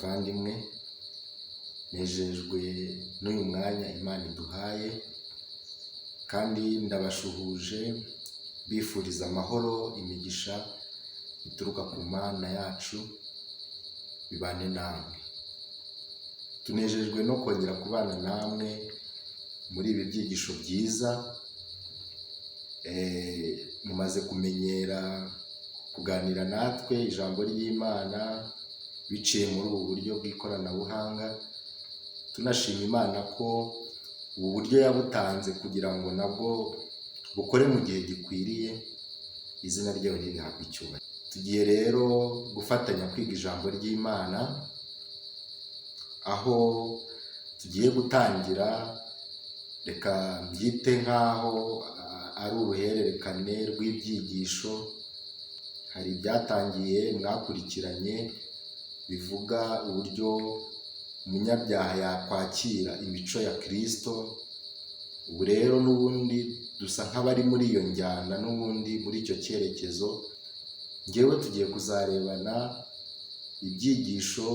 Bavandimwe, nejejwe n'uyu mwanya Imana iduhaye kandi ndabashuhuje mbifuriza amahoro, imigisha ituruka ku Mana yacu bibane namwe. Tunejejwe no kongera kubana namwe muri ibi byigisho byiza, mumaze kumenyera kuganira natwe ijambo ry'Imana biciye muri ubu buryo bw'ikoranabuhanga, tunashima Imana ko ubu buryo yabutanze kugira ngo nabwo bukore mu gihe gikwiriye, izina ryayo nirihabwe icyubahiro. Tugiye rero gufatanya kwiga ijambo ry'Imana, aho tugiye gutangira, reka mbyite nk'aho ari uruhererekane rw'ibyigisho, hari ibyatangiye mwakurikiranye bivuga uburyo umunyabyaha yakwakira imico ya Kristo, ubu rero n'ubundi dusa nk'abari muri iyo njyana n'ubundi muri icyo cyerekezo, njyewe tugiye kuzarebana ibyigisho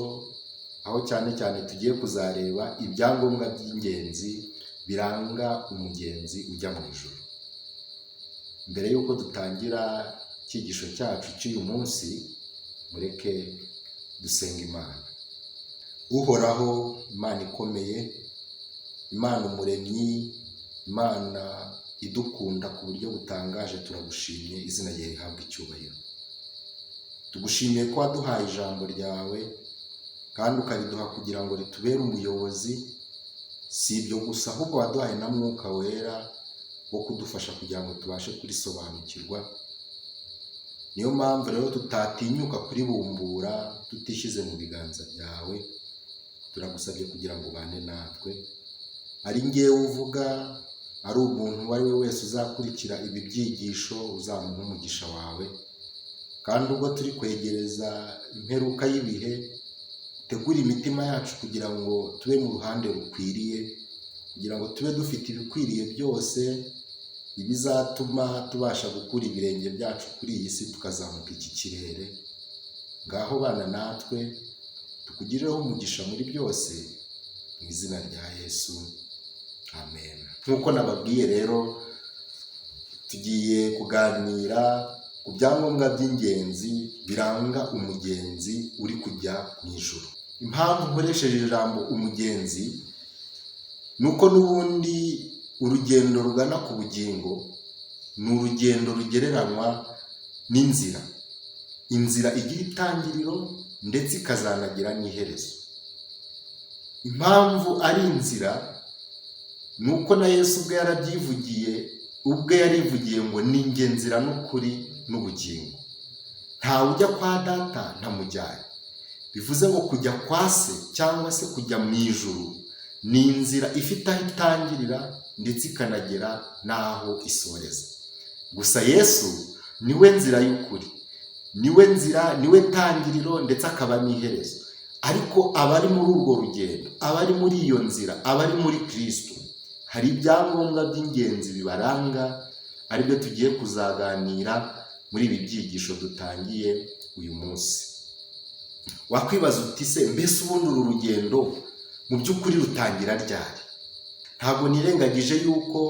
aho cyane cyane tugiye kuzareba ibyangombwa by'ingenzi biranga umugenzi ujya mu ijuru. Mbere y'uko dutangira icyigisho cyacu cy'uyu munsi, mureke dusenga Imana. Uhoraho, Imana ikomeye, Imana umuremyi, Imana idukunda ku buryo butangaje, turagushimye, izina ryawe rihabwe icyubahiro. Tugushimiye ko waduhaye ijambo ryawe kandi ukariduha kugira ngo ritubere umuyobozi, si ibyo gusa ahubwo waduhaye na Mwuka Wera wo kudufasha kugira ngo tubashe kurisobanukirwa. Niyo mpamvu rero tutatinyuka kuribumbura tutishyize mu biganza byawe, turagusabye kugira ngo ubane natwe, ari njyewe uvuga, ari umuntu uwo ari we wese uzakurikira ibi byigisho, uzamuha umugisha wawe, kandi ubwo turi kwegereza imperuka y'ibihe, tegura imitima yacu kugira ngo tube mu ruhande rukwiriye, kugira ngo tube dufite ibikwiriye byose, ibizatuma tubasha gukura ibirenge byacu kuri iyi si tukazamuka iki kirere. Ngaho bana natwe, tukugireho umugisha muri byose, mu izina rya Yesu, amen. Nk'uko nababwiye rero, tugiye kuganira ku byangombwa by'ingenzi biranga umugenzi uri kujya mu ijuru. Impamvu nkoresheje ijambo umugenzi ni uko n'ubundi urugendo rugana ku bugingo ni urugendo rugereranywa n'inzira, inzira igira itangiriro ndetse ikazanagira n'iherezo. Impamvu ari inzira ni uko na Yesu ubwe yarabyivugiye, ubwe yarivugiye ngo ni njye nzira n'ukuri n'ubugingo, ntawe ujya kwa data ntamujyanye. Bivuze ngo kujya kwa se cyangwa se kujya mu ijuru ni inzira ifite aho itangirira ndetse ikanagera n'aho isoreza. Gusa Yesu niwe nzira y'ukuri, niwe nzira, niwe tangiriro ndetse akaba n'iherezo. Ariko abari muri urwo rugendo, abari muri iyo nzira, abari muri Kristo, hari ibyangombwa by'ingenzi bibaranga, aribyo tugiye kuzaganira muri ibi byigisho dutangiye uyu munsi. Wakwibaza uti se mbese ubundi uru rugendo mu by'ukuri rutangira ryari? Ntabwo nirengagije yuko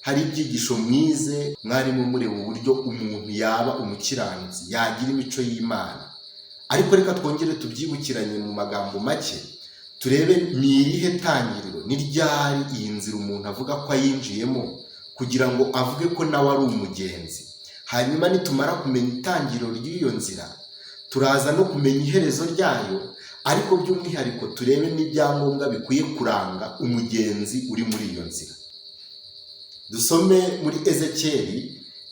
hari ibyigisho mwize, mwarimo mureba uburyo umuntu yaba umukiranutsi, yagira imico y'Imana. Ariko reka twongere tubyibukiranye mu magambo make, turebe ni irihe tangiriro, ni ryari iyi nzira umuntu avuga ko ayinjiyemo kugira ngo avuge ko nawe ari umugenzi. Hanyuma nitumara kumenya itangiriro ry'iyo nzira, turaza no kumenya iherezo ryayo, ariko by'umwihariko turebe n'ibyangombwa bikwiye kuranga umugenzi uri muri iyo nzira. Dusome muri Ezekiyeli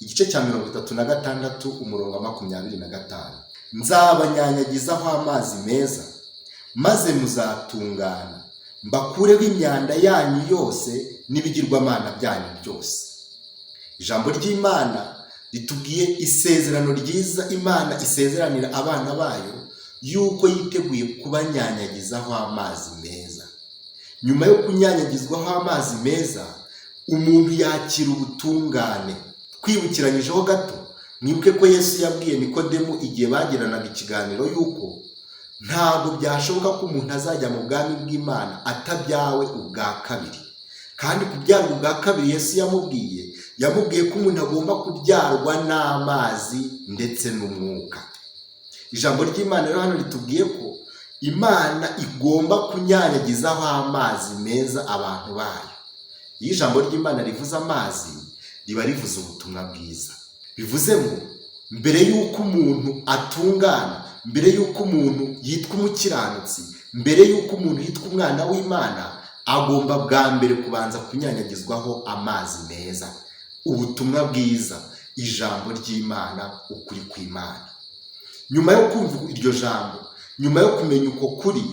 igice cya 36 umurongo wa 25. Nzabanyanyagizaho amazi meza, maze muzatungana, mbakureho imyanda yanyu yose n'ibigirwamana byanyu byose. Ijambo ry'Imana ritubwiye isezerano ryiza Imana isezeranira abana bayo, yuko yiteguye kubanyanyagizaho amazi meza. Nyuma yo kunyanyagizwaho amazi meza, umuntu yakira ubutungane. Twibukiranyijeho gato, mwibuke ko Yesu yabwiye Nikodemu igihe bagiranaga ikiganiro yuko Ntabwo byashoboka ko umuntu azajya mu bwami bw'Imana atabyawe ubwa kabiri. Kandi kubyarwa ubwa kabiri Yesu yamubwiye ko umuntu agomba kubyarwa n'amazi ndetse n'umwuka. Ijambo ry'Imana rero hano ritubwiye ko Imana igomba kunyanyagizaho amazi meza abantu bayo. Iyo ijambo ry'Imana rivuze amazi, riba rivuze ubutumwa bwiza. Bivuze ngo mbere y'uko umuntu atungana, mbere y'uko umuntu yitwa umukiranutsi, mbere y'uko umuntu yitwa umwana w'Imana, agomba bwa mbere kubanza kunyanyagizwaho amazi meza, ubutumwa bwiza, ijambo ry'Imana, ukuri kw'Imana. Nyuma yo kumva iryo jambo, nyuma yo kumenya uko kuri,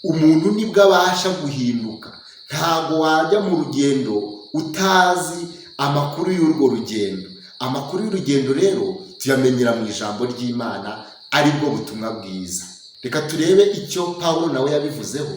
umuntu nibwo abasha guhinduka. Ntabwo wajya mu rugendo utazi amakuru y'urwo rugendo. Amakuru y'urugendo rero tuyamenyera mu ijambo ry'Imana, aribwo butumwa bwiza. Reka turebe icyo Pawulo nawe yabivuzeho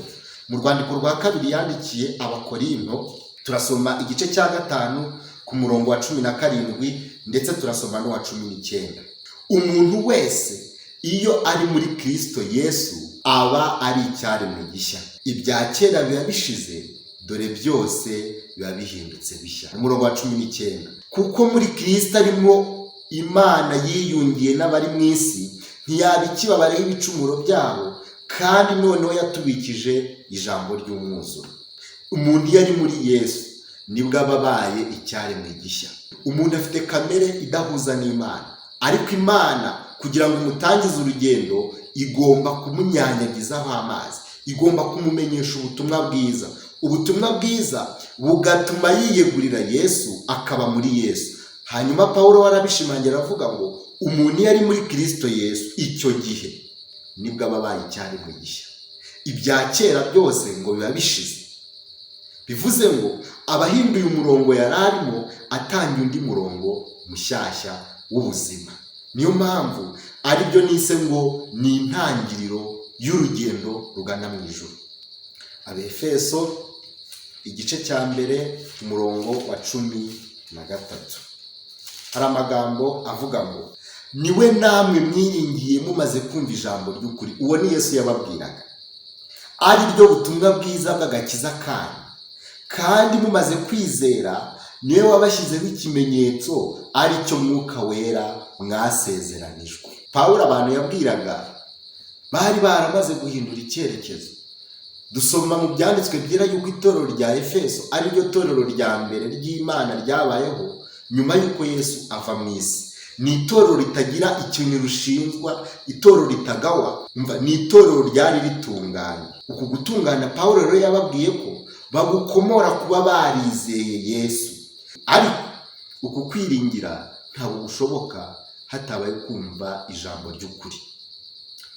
mu rwandiko rwa kabiri yandikiye Abakorinto. Turasoma igice cya 5 ku murongo wa 17, ndetse turasoma n'uwa 19. Umuntu wese iyo ari muri Kristo Yesu aba ari icyaremwe gishya, ibya kera biba bishize, dore byose biba bihindutse bishya. Umurongo wa 19, kuko muri Kristo arimo Imana yiyungiye n'abari mu isi, ntiyaba ikibabareho ibicumuro byabo, kandi noneho yatubikije ijambo ry'umwuzuro. Umuntu iyo ari muri Yesu nibwo aba abaye icyaremwe gishya. Umuntu afite kamere idahuza n'Imana, ariko Imana kugira ngo imutangize urugendo igomba kumunyanyagizaho amazi, igomba kumumenyesha ubutumwa bwiza. Ubutumwa bwiza bugatuma yiyegurira Yesu, akaba muri Yesu. Hanyuma Pawulo arabishimangira avuga ngo umuntu iyo ari muri Kristo Yesu, icyo gihe nibwo aba abaye icyaremwe gishya, ibya kera byose ngo biba bishize. Bivuze ngo abahinduye umurongo yari arimo, atangiye undi murongo mushyashya w'ubuzima. Niyo mpamvu aribyo nise ngo ni intangiriro y'urugendo rugana mu ijuru. Abefeso igice cya 1 umurongo wa 13, hari amagambo avuga ngo niwe namwe mwiringiye mumaze kumva ijambo ry'ukuri. Uwo ni Yesu yababwiraga, ari ryo butumwa bwiza bw'agakiza kanyu, kandi mumaze kwizera niwe wabashyizeho ikimenyetso, ari cyo Mwuka Wera mwasezeranijwe. Pawulo abantu yabwiraga bari baramaze guhindura icyerekezo. Dusoma mu byanditswe byera yuko itorero rya Efeso ari ryo torero rya mbere ry'Imana ryabayeho nyuma y'uko Yesu ava mu isi. Ni itorero ritagira ikintu rishinzwa, itorero ritagawa, ni itorero ryari ritunganye. Uku gutungana Pawulo rero yababwiye ko bagukomora kuba barizeye Yesu, ariko uku kwiringira ntabwo gushoboka hatabaye kumva ijambo ry'ukuri.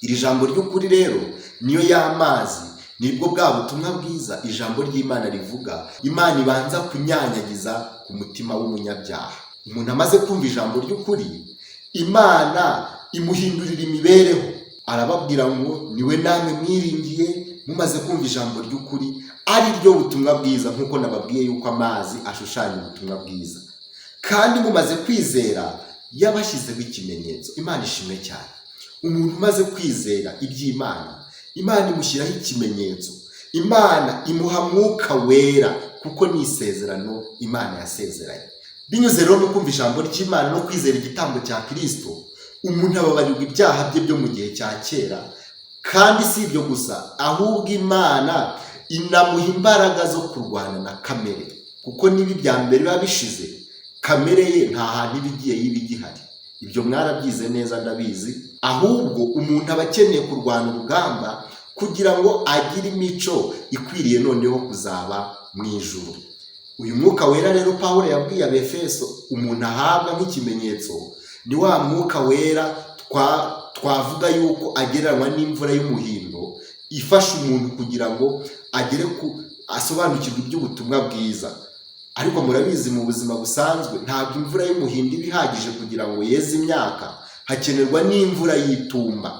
Iri jambo ry'ukuri rero niyo y'amazi, nibwo bwa butumwa bwiza ijambo ry'Imana rivuga, Imana ibanza kunyanyagiza ku mutima w'umunyabyaha. Umuntu amaze kumva ijambo ry'ukuri, Imana imuhindurira imibereho. Arababwira ngo niwe namwe mwiringiye mumaze kumva ijambo ry'ukuri, ari ryo butumwa bwiza, nk'uko nababwiye yuko amazi ashushanya ubutumwa bwiza, kandi mumaze kwizera yabashyizeho ikimenyetso. Imana ishimwe cyane. Umuntu umaze kwizera iby'Imana, Imana imushyiraho ikimenyetso, Imana imuha Mwuka Wera, kuko ni isezerano Imana yasezeranye. Binyuze rero mu kumva ijambo ry'Imana no kwizera igitambo cya Kirisito, umuntu ababarirwa ibyaha bye byo mu gihe cya kera. Kandi si ibyo gusa, ahubwo Imana inamuha imbaraga zo kurwana na kamere, kuko niba ibya mbere biba bishize, kamere ye nta hantu iba igiye yiba igihari. Ibyo mwarabyize neza, ndabizi. Ahubwo umuntu aba akeneye kurwana urugamba kugira ngo agire imico ikwiriye noneho kuzaba mu ijuru. Uyu Mwuka Wera rero Pawulo yabwiye Abefeso umuntu ahabwa nk'ikimenyetso, ni wa Mwuka Wera twavuga yuko agereranywa n'imvura y'umuhindo ifasha umuntu kugira ngo agere ku asobanukirwe iby'ubutumwa bwiza. Ariko murabizi, mu buzima busanzwe ntabwo imvura y'umuhindo iba ihagije kugira ngo yeze imyaka, hakenerwa n'imvura y'itumba.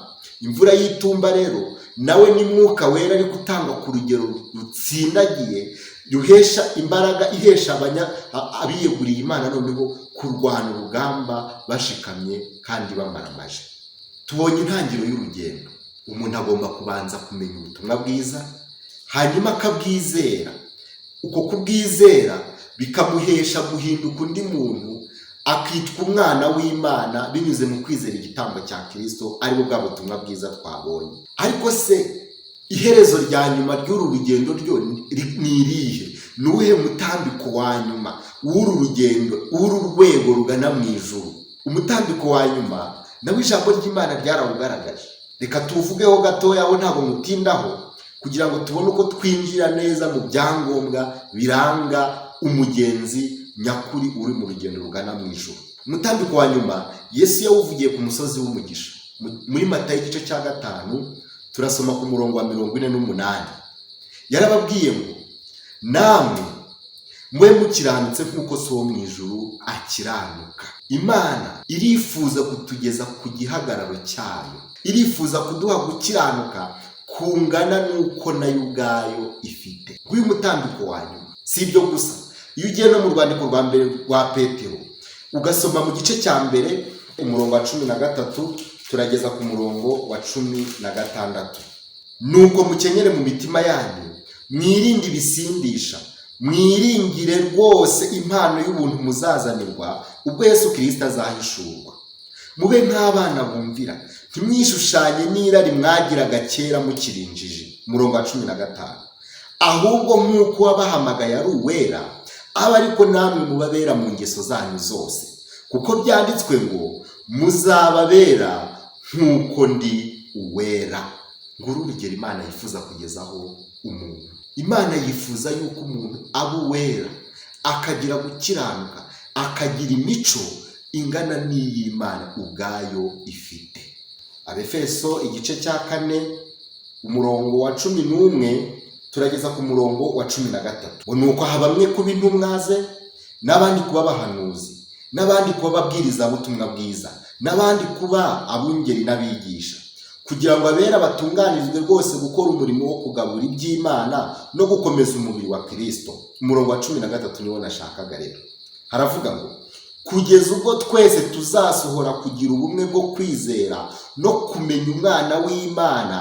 Imvura y'itumba rero nawe ni Mwuka Wera, ariko utangwa ku rugero rutsindagiye, ruhesha imbaraga, ihesha abiyeguriye Imana noneho kurwana urugamba bashikamye kandi bamaramaje. Tubonye intangiriro y'urugendo. Umuntu agomba kubanza kumenya ubutumwa bwiza, hanyuma akabwizera. Uko kubwizera bikamuhesha guhinduka undi muntu, akitwa umwana w'Imana binyuze mu kwizera igitambo cya Kirisito, aribwo bwa butumwa bwiza twabonye. Ariko se iherezo rya nyuma ry'uru rugendo ryo ni irihe? Ni uwuhe mutambiko wa nyuma w'uru rugendo, w'uru rwego rugana mu ijuru? Umutambiko wa nyuma nawe ijambo ry'Imana ryarawugaragaje. Reka tuwuvugeho gatoya, wo ntabwo mutindaho, kugira ngo tubone uko twinjira neza mu byangombwa biranga umugenzi nyakuri uri mu rugendo rugana mu ijuru. Umutambiko wa nyuma Yesu yawuvugiye ku musozi w'umugisha. Muri Matayo igice cya 5, turasoma ku murongo wa 48. Yarababwiye ngo: "Namwe mube mukiranutse nk'uko So wo mu ijuru akiranuka." Imana irifuza kutugeza ku gihagararo cyayo, irifuza kuduha gukiranuka kungana n'uko nayo ubwayo ifite. Nguyu mutambiko wa nyuma. Si ibyo gusa, iyo ugiye no mu rwandiko rwa mbere rwa Petero, ugasoma mu gice cya 1, umurongo wa 13 turageza ku murongo wa 16: "Nuko mukenyere mu mitima yanyu, mwirinde ibisindisha, mwiringire rwose impano y'ubuntu muzazanirwa ubwo Yesu Kirisito azahishurwa. Mube nk'abana bumvira, ntimwishushanye n'irari mwagiraga kera mukiri injiji." Umurongo wa 15: "Ahubwo nk'uko wabahamagaye ari uwera, abe ariko namwe mubabera mu ngeso zanyu zose, kuko byanditswe ngo: 'Muzababera nk'uko ndi uwera.'" Nguru urugero Imana yifuza kugezaho umuntu. Imana yifuza yuko umuntu aba uwera, akagira gukiranuka, akagira imico ingana n'iy'Imana ubwayo ifite. Abefeso igice cya 4, umurongo wa 11 turageza ku murongo wa 13, ngo: "Nuko aha bamwe kuba intumwa ze, n'abandi kuba abahanuzi, n'abandi kuba ababwirizabutumwa bwiza, n'abandi kuba abungeri n'abigisha, kugira ngo abera batunganirizwe rwose gukora umurimo wo kugabura iby'Imana no gukomeza umubiri wa Kirisito." Umurongo wa 13 niwo nashakaga rero. Haravuga ngo: "Kugeza ubwo twese tuzasohora kugira ubumwe bwo kwizera no kumenya Umwana w'Imana,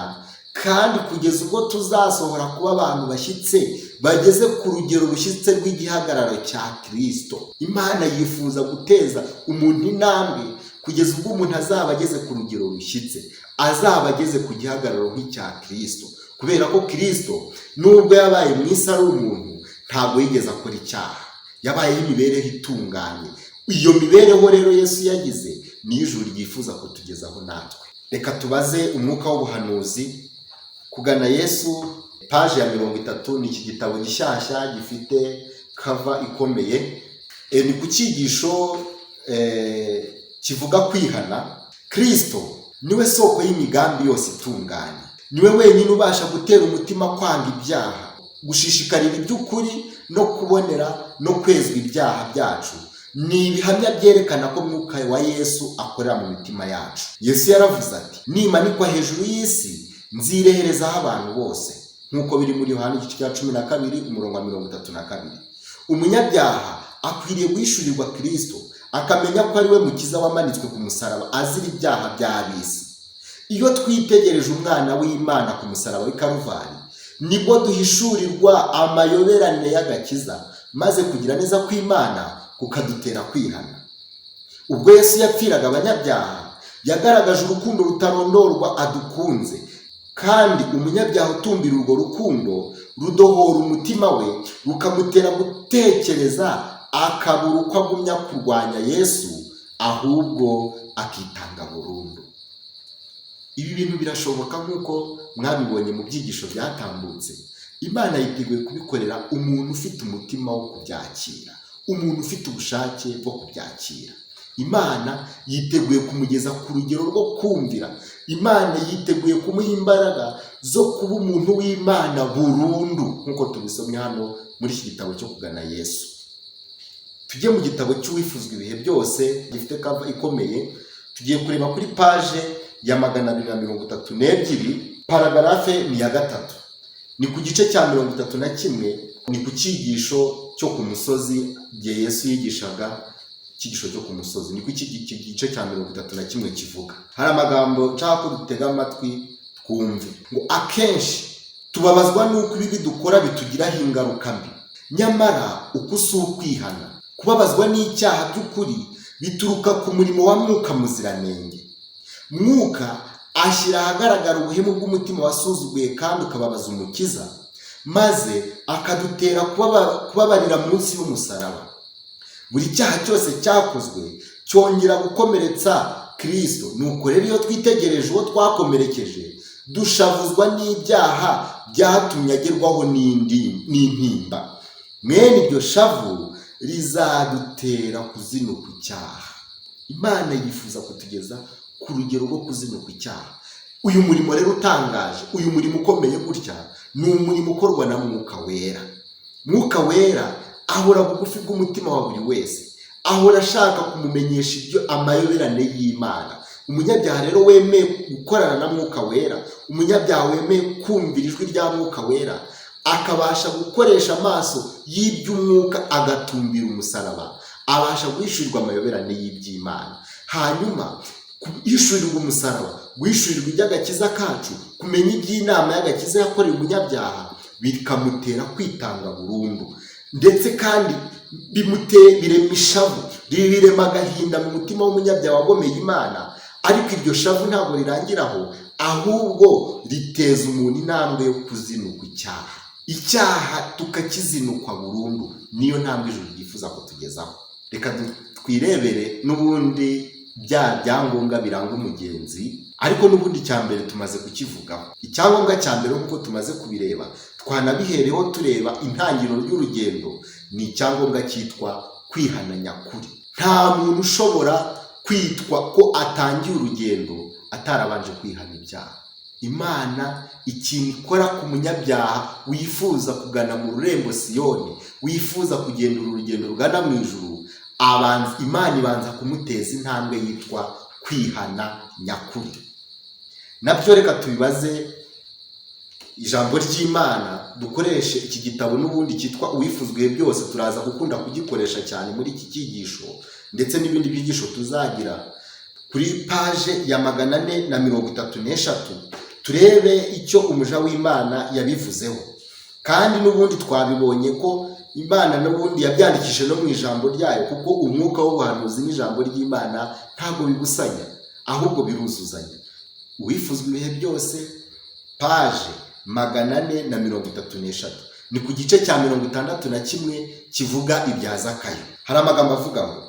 kandi kugeza ubwo tuzasohora kuba abantu bashyitse, bageze ku rugero rushyitse rw'igihagararo cya Kirisito." Imana yifuza guteza umuntu intambwe kugeza ubwo umuntu azaba ageze ku rugero rushyitse, azaba ageze ku gihagararo nk'icya Kirisito, kubera ko Kirisito nubwo yabaye mu isi ari umuntu, ntabwo yigeze akora icyaha, yabayeho imibereho itunganye. Iyo mibereho rero Yesu yagize niyo ijuru ryifuza kutugezaho natwe. Reka tubaze umwuka w'ubuhanuzi. Kugana Yesu, paje ya 30, ni iki gitabo gishyashya gifite cover ikomeye. Ni ku cyigisho kivuga kwihana. Kirisito niwe soko y'imigambi yose itunganye, niwe wenyine ubasha gutera umutima kwanga ibyaha, gushishikarira iby'ukuri no kubonera no kwezwa ibyaha byacu. Ni ibihamya byerekana ko Mwuka wa Yesu akorera mu mitima yacu. Yesu yaravuze ati: "Nimanikwa hejuru y'isi, nzireherezaho abantu bose", nk'uko biri muri Yohani igice cya 12, umurongo wa 32. Umunyabyaha akwiriye guhishurirwa Kirisito, akamenya ko ari we Mukiza wamanitswe ku musaraba azira ibyaha by'ab'isi. Iyo twitegereje Umwana w'Imana ku musaraba w'i Karuvari, nibwo duhishurirwa amayoberane y'agakiza, maze kugira neza kw'Imana kukadutera kwihana. Ubwo Yesu yapfiraga abanyabyaha, yagaragaje urukundo rutarondorwa adukunze, kandi umunyabyaha utumbira urwo rukundo rudohora umutima we, rukamutera gutekereza, akabura uko agumya kurwanya Yesu, ahubwo akitanga burundu. Ibi bintu birashoboka nk'uko mwabibonye mu byigisho byatambutse. Imana yiteguye kubikorera umuntu ufite umutima wo kubyakira, umuntu ufite ubushake bwo kubyakira. Imana yiteguye kumugeza ku rugero rwo kumvira. Imana yiteguye kumuha imbaraga zo kuba umuntu w'Imana burundu, nk'uko tubisomye hano muri iki gitabo cyo Kugana Yesu. Tujye mu gitabo cy'Uwifuzwa Ibihe Byose gifite cover ikomeye. Tugiye kureba kuri paje ya 232, paragraphe ni iya 3, ni ku gice cya 31, ni ku cyigisho cyo ku musozi, igihe Yesu yigishaga icyigisho cyo ku musozi. Ni ku iki gice cya 31 kivuga. Hari amagambo nshaka ko dutega amatwi. Twumve ngo akenshi tubabazwa n'uko ibibi dukora bitugiraho ingaruka mbi, nyamara uku si ukwihana. Kubabazwa n'icyaha by'ukuri bituruka ku murimo wa Mwuka Muziranenge. Mwuka ashyira ahagaragara ubuhemu bw'umutima wasuzuguye kandi ukababaza Umukiza, maze akadutera kubabarira munsi y'umusaraba. Buri cyaha cyose cyakozwe cyongera gukomeretsa Kirisito. Nuko rero iyo twitegereje uwo twakomerekeje, dushavuzwa n'ibyaha byatumye agerwaho n'intimba. Mwene iryo shavu rizadutera kuzinukwa icyaha. Imana yifuza kutugeza ku rugero rwo kuzinukwa icyaha. Uyu murimo rero utangaje, uyu murimo ukomeye gutya, ni umurimo ukorwa na Mwuka Wera. Mwuka Wera ahora bugufi bw'umutima wa buri wese, ahora ashaka kumumenyesha ibyo amayoberane y'Imana. Umunyabyaha rero wemeye gukorana na Mwuka Wera, umunyabyaha wemeye kumvira ijwi rya Mwuka Wera, akabasha gukoresha amaso y'iby'umwuka agatumbira umusaraba, abasha guhishurirwa amayoberane y'iby'Imana. Hanyuma guhishurirwa umusaraba, guhishurirwa iby'agakiza kacu, kumenya iby'inama y'agakiza yakorewe umunyabyaha, bikamutera kwitanga burundu. Ndetse kandi birema ishavu, birema agahinda mu mutima w'umunyabyaha wagomeye Imana. Ariko iryo shavu ntabwo rirangiraho, ahubwo riteza umuntu intambwe yo kuzinukwa icyaha. Icyaha tukakizinukwa burundu, niyo ntambwe ijuru ryifuza kutugezaho. Reka twirebere n'ubundi bya byangombwa biranga umugenzi, ariko n'ubundi icya mbere tumaze kukivugaho. Icyangombwa cya mbere, nk'uko tumaze kubireba, twanabihereho tureba intangiriro ry'urugendo, ni icyangombwa cyitwa kwihana nyakuri. Nta muntu ushobora kwitwa ko atangiye urugendo atarabanje kwihana ibyaha. Imana ikintu ikora ku munyabyaha wifuza kugana mu rurembo Siyoni, wifuza kugenda uru rugendo rugana mu ijuru, Imana ibanza kumuteza intambwe yitwa kwihana nyakuri. Nabyo reka tubibaze ijambo ry'Imana, dukoreshe iki gitabo n'ubundi cyitwa Uwifuzwa Ibihe Byose. Turaza gukunda kugikoresha cyane muri iki cyigisho ndetse n'ibindi byigisho tuzagira. Kuri paje ya 433 turebe icyo umuja w'Imana yabivuzeho. Kandi n'ubundi twabibonye ko Imana n'ubundi yabyandikishije no mu ijambo ryayo, kuko umwuka w'ubuhanuzi n'ijambo ry'Imana ntabwo bibusanya, ahubwo biruzuzanya. Uwifuzwa Ibihe Byose, paje 433, ni ku gice cya 61 kivuga ibya Zakayo. Hari amagambo avuga ngo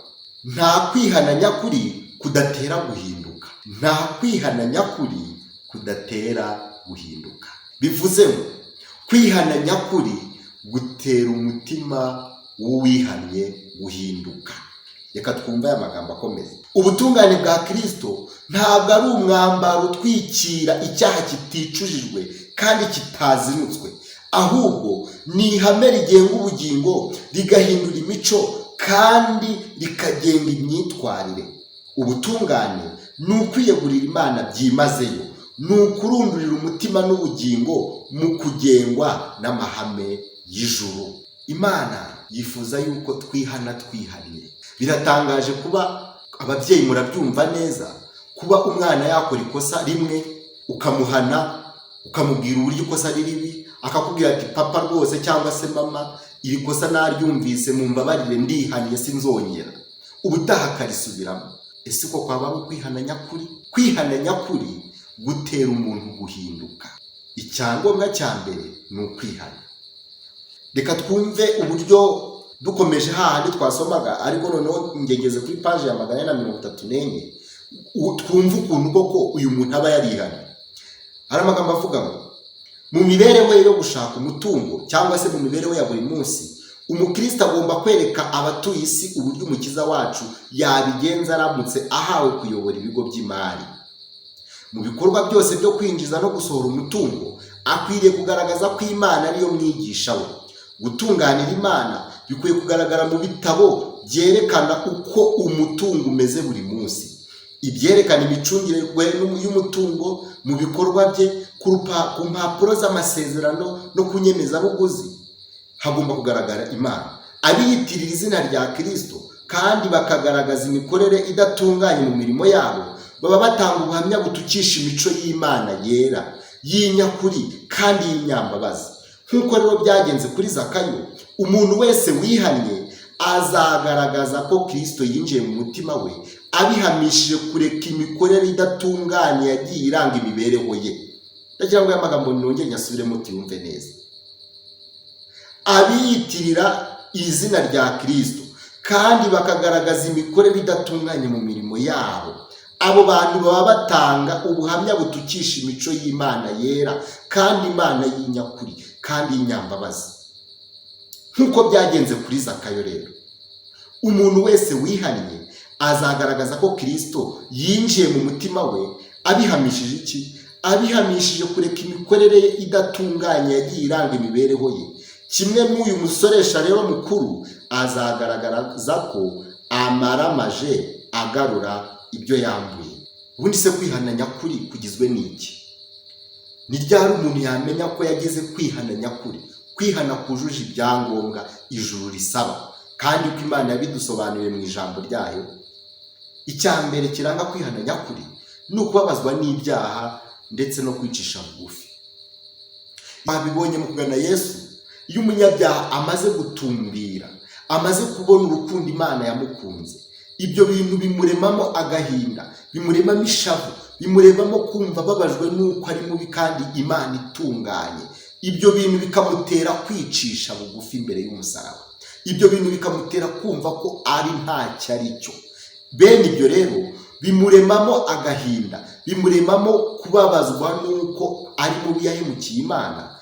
nta kwihana nyakuri kudatera guhinduka. Nta kwihana nyakuri kudatera guhinduka. Bivuze ngo kwihana nyakuri gutera umutima w'uwihannye guhinduka. Reka twumve aya magambo akomeza. Ubutungane bwa Kirisito ntabwo ari umwambaro utwikira icyaha kiticujijwe kandi kitazinutswe, ahubwo ni ihame rigenga ubugingo, rigahindura imico kandi rikagenga imyitwarire. Ubutungane ni ukwiyegurira Imana byimazeyo, ni ukurundurira umutima n'ubugingo mu kugengwa n'amahame y'ijuru. Imana yifuza yuko twihana twihannye. Biratangaje kuba ababyeyi murabyumva neza, kuba umwana yakora ikosa rimwe ukamuhana, ukamubwira uburyo ikosa ari ribi, akakubwira ati papa rwose cyangwa se mama, iri kosa naryumvise, mumbabarire, ndihannye, sinzongera. Ubutaha akarisubiramo. Ese uko kwaba ari ukwihana nyakuri? Kwihana nyakuri gutera umuntu guhinduka. Icyangombwa cya mbere ni ukwihana. Reka twumve uburyo dukomeje hahandi twasomaga, ariko noneho ngegeze kuri paji ya 434, twumve ukuntu koko uyu muntu aba yarihannye. Hari amagambo avuga ngo mu mibereho ye yo gushaka umutungo cyangwa se mu mibereho ya buri munsi, umukristo agomba kwereka abatuye isi uburyo Umukiza wacu yabigenza aramutse ahawe kuyobora ibigo by'imari. Mu bikorwa byose byo kwinjiza no gusohora umutungo, akwiriye kugaragaza ko Imana ariyo mwigisha we. Gutunganira Imana bikwiye kugaragara mu bitabo byerekana uko umutungo umeze buri munsi, ibyerekana imicungire y'umutungo mu bikorwa bye, ku mpapuro z'amasezerano no ku nyemezabuguzi hagomba kugaragara Imana. Abiyitirira izina rya Kirisito kandi bakagaragaza imikorere idatunganye mu mirimo yabo, baba batanga ubuhamya butukisha imico y'Imana yera. y'inyakuri kandi y'inyambabazi. Nk'uko rero byagenze kuri Zakayo, umuntu wese wihannye azagaragaza ko Kirisito yinjiye mu mutima we, abihamishije kureka imikorere idatunganye yagiye iranga imibereho ye. Ndagira ngo aya magambo nongere nyasubiremo tuyumve neza. Abiyitirira izina rya Kirisito kandi bakagaragaza imikorere idatunganye mu mirimo yabo, abo bantu baba batanga ubuhamya butukisha imico y'Imana yera kandi Imana y'inyakuri kandi y'inyambabazi. Nk'uko byagenze kuri Zakayo rero, umuntu wese wihannye azagaragaza ko Kirisito yinjiye mu mutima we abihamishije iki? Abihamishije kureka imikorere ye idatunganye yagiye iranga imibereho ye. Kimwe n'uyu musoresha rero mukuru, azagaragaza ko amaramaje agarura ibyo yambuye. Ubundi se kwihana nyakuri kugizwe n'iki? Ni ryari umuntu yamenya ko yagize kwihana nyakuri, kwihana kujuje ibyangombwa ijuru risaba, kandi ko Imana yabidusobanuriye mu ijambo ryayo? Icya mbere kiranga kwihana nyakuri ni ukubabazwa n'ibyaha ndetse no kwicisha bugufi. Babibonye mu kugana Yesu, iyo umunyabyaha amaze gutumbira, amaze kubona urukundo Imana yamukunze, ibyo bintu bimuremamo agahinda, bimuremamo ishavu, bimuremamo kumva ababajwe n'uko ari mubi kandi Imana itunganye. Ibyo bintu bikamutera kwicisha bugufi imbere y'umusaraba. Ibyo bintu bikamutera kumva ko ari ntacyo ari cyo. Bene ibyo rero bimuremamo agahinda, bimuremamo kubabazwa n'uko ari mubi yahemukiye Imana.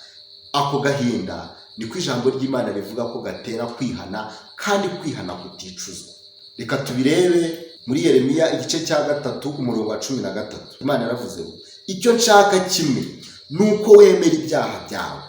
Ako gahinda niko ijambo ry'Imana rivuga ko gatera kwihana, kandi kwihana kuticuzwa. Reka tubirebe muri Yeremiya igice cya 3 umurongo wa 13. Imana yaravuze ngo icyo nshaka kimwe ni uko wemera ibyaha byawe,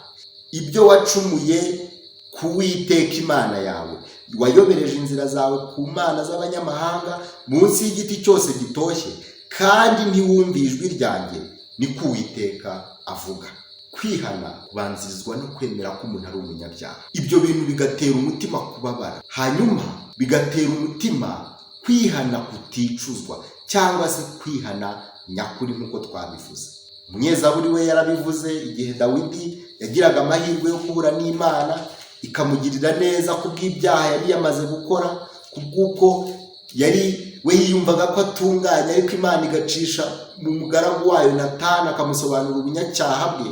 ibyo wacumuye ku Uwiteka Imana yawe, wayobereje inzira zawe ku mana z'abanyamahanga munsi y'igiti cyose gitoshye, kandi ntiwumve ijwi ryanjye, niko Uwiteka avuga. Kwihana kubanzirizwa no kwemera ko umuntu ari umunyabyaha. Ibyo bintu bigatera umutima kubabara, hanyuma bigatera umutima kwihana kuticuzwa, cyangwa se kwihana nyakuri nk'uko twabivuze. Umunyezaburi we yarabivuze igihe Dawidi yagiraga amahirwe yo guhura n'Imana ikamugirira neza kubw'ibyaha yari yamaze gukora, kubw'uko yari we yiyumvaga ko atunganye, ariko Imana igacisha mu mugaragu wayo Natani akamusobanurira ubunyacyaha bwe.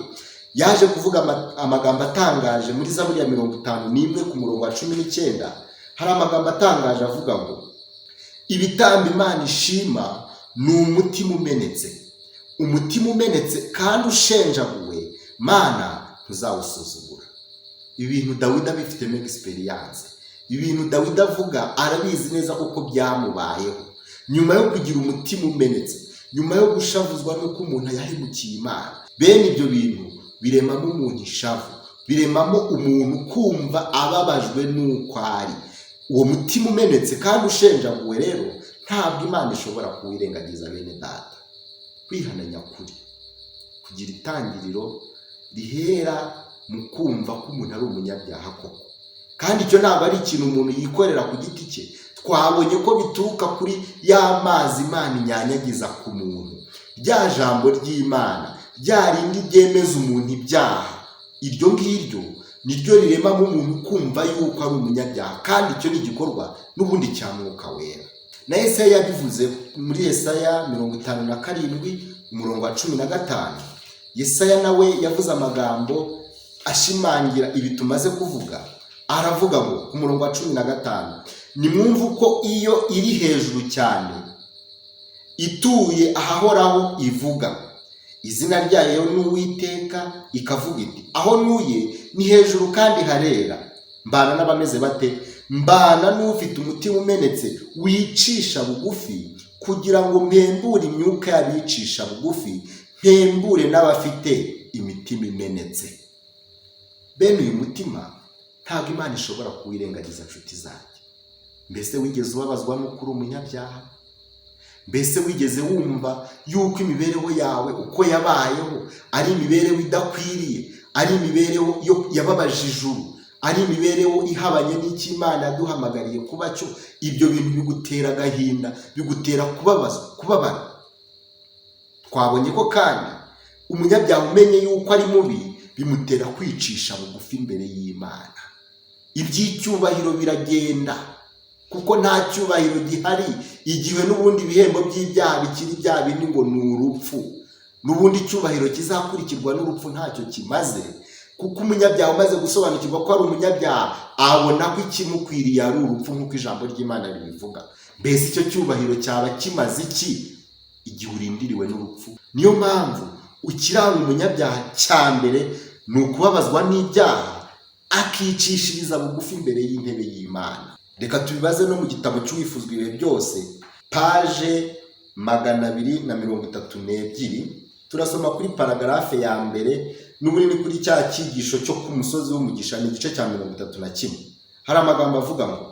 Yaje kuvuga amagambo atangaje muri Zaburi ya 51 ku murongo wa 19. Hari amagambo atangaje avuga ngo ibitambo Imana ishima ni umutima umenetse, umutima umenetse kandi ushenjaguwe, Mana ntuzawusuzugura. Ibintu Dawidi abifitemo experience, ibintu Dawidi avuga arabizi neza kuko byamubayeho. Nyuma yo kugira umutima umenetse, nyuma yo gushavuzwa n'uko umuntu yahemukiye Imana, bene ibyo bintu biremamo umuntu ishavu, biremamo umuntu kumva ababajwe n'uko ari. Uwo mutima umenetse kandi ushenjaguwe rero ntabwo Imana ishobora kuwirengagiza. Bene data, kwihana nyakuri kugira itangiriro rihera mu kumva ko umuntu ari umunyabyaha koko, kandi icyo ntabwo ari ikintu umuntu yikorera ku giti cye. Twabonye ko bituruka kuri ya mazi Imana inyanyagiza ku muntu, rya jambo ry'Imana, rya rindi ryemeza umuntu ibyaha. Iryo ngiryo niryo riremamo umuntu kumva yuko ari umunyabyaha, kandi icyo ni igikorwa n'ubundi cya Mwuka Wera. Na Yesaya yabivuze muri Yesaya 57 umurongo wa 15. Yesaya nawe yavuze amagambo ashimangira ibi tumaze kuvuga. Aravuga ngo ku murongo wa 15, nimwumve uko iyo iri hejuru cyane ituye ahahoraho ivuga, izina ryayo ni Uwiteka, ikavuga iti aho ntuye ni hejuru kandi harera, mbana n'abameze bate? Mbana n'ufite umutima umenetse wicisha bugufi, kugira ngo mpembure imyuka y'abicisha bugufi, mpembure n'abafite imitima imenetse. Bene uyu mutima ntabwo Imana ishobora kuwirengagiza. Nshuti zanjye, mbese wigeze ubabazwa n'uko uri umunyabyaha? Mbese wigeze wumva yuko imibereho yawe uko yabayeho ari imibereho idakwiriye, ari imibereho yababaje ijuru, ari imibereho ihabanye n'icyo Imana yaduhamagariye kuba cyo? Ibyo bintu bigutera agahinda, bigutera kubabazwa, kubabara. Twabonye ko kandi Umunyabyaha umenye yuko ari mubi bimutera kwicisha bugufi imbere y'Imana. Iby'icyubahiro biragenda kuko nta cyubahiro gihari igihe n'ubundi ibihembo by'ibyaha bikiri bya bindi ngo ni urupfu. N'ubundi icyubahiro kizakurikirwa n'urupfu ntacyo kimaze, kuko umunyabyaha umaze gusobanukirwa ko ari umunyabyaha abona ko ikimukwiriye ari urupfu nk'uko ijambo ry'Imana ribivuga. Mbese icyo cyubahiro cyaba kimaze iki igihe urindiriwe n'urupfu? Niyo mpamvu ukiranga umunyabyaha cya mbere ni ukubabazwa n'ibyaha, akicishiriza bugufi imbere y'intebe y'Imana. Reka tubibaze no mu gitabo cy'Uwifuzwa ibihe byose, paje 232, turasoma kuri paragarafe ya mbere, n'ubundi kuri cya cyigisho cyo ku musozi w'umugisha, ni igice cya 31. Hari amagambo avuga ngo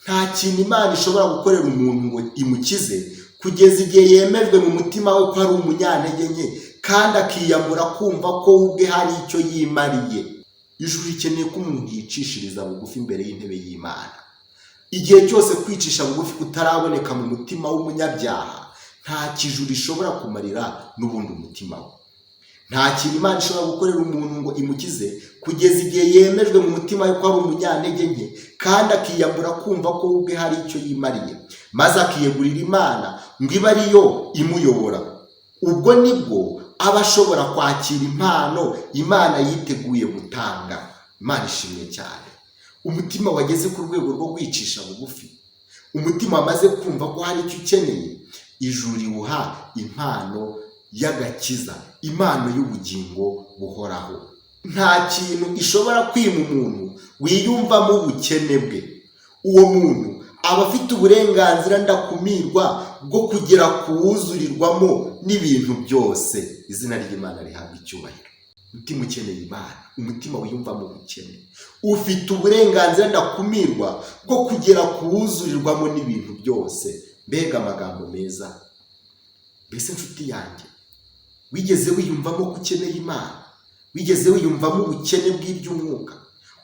nta kintu Imana ishobora gukorera umuntu ngo imukize kugeza igihe yemejwe mu mutima we ko ari umunyantege nke, kandi akiyambura kumva ko we ubwe hari icyo yimariye. Ijuru rikeneye ko umuntu yicishiriza bugufi imbere y'intebe y'Imana. Igihe cyose kwicisha bugufi kutaraboneka mu mutima w'umunyabyaha, nta kijuru ishobora kumarira n'ubundi umutima we. Nta kintu Imana ishobora gukorera umuntu ngo imukize kugeza igihe yemejwe mu mutima we ko ari umunyantege nke, kandi akiyambura kumva ko we ubwe hari icyo yimariye, maze akiyegurira Imana ngo ibe ariyo imuyobora. Ubwo nibwo aba ashobora kwakira impano Imana yiteguye gutanga. Imana ishimwe cyane. Umutima wageze ku rwego rwo kwicisha bugufi, umutima wamaze kumva ko hari icyo ukeneye, ijuru riwuha impano y'agakiza, impano y'ubugingo buhoraho. Nta kintu ishobora kwima umuntu wiyumvamo ubukene bwe. Uwo muntu aba afite uburenganzira ndakumirwa bwo kugera ku wuzurirwamo n'ibintu byose. Izina ry'Imana rihabwa icyubahiro. Umutima ukeneye Imana, umutima wiyumvamo ubukene, ufite uburenganzira ndakumirwa bwo kugera ku wuzurirwamo n'ibintu byose. Mbega amagambo meza! Mbese nshuti yanjye, wigeze wiyumvamo ko ukeneye Imana? Wigeze wiyumvamo ubukene bw'iby'umwuka?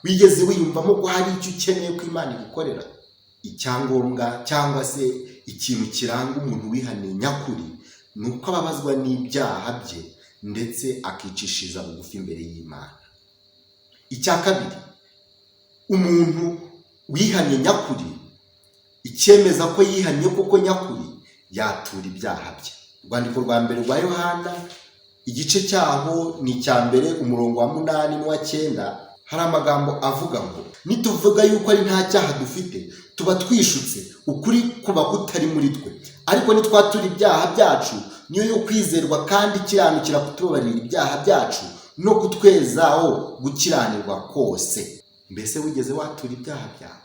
Wigeze wiyumvamo ko hari icyo ukeneye ko Imana igukorera? Icyangombwa cyangwa se ikintu kiranga umuntu wihaniye nyakuri ni uko ababazwa n'ibyaha bye ndetse akicishiriza bugufi imbere y'Imana. Icya kabiri, umuntu wihannye nyakuri, icyemeza ko yihannye koko nyakuri, yatura ibyaha bye. Urwandiko rwa mbere rwa Yohana, igice cyaho ni icya mbere, umurongo wa 8 n'uwa 9, hari amagambo avuga ngo nituvuga yuko ari nta cyaha dufite tuba twishutse, ukuri kuba kutari muri twe. Ariko nitwatura ibyaha byacu, niyo yo kwizerwa kandi ikiranukira kutubabarira ibyaha byacu no kutwezaho gukiranirwa kose. Mbese wigeze watura ibyaha byawe?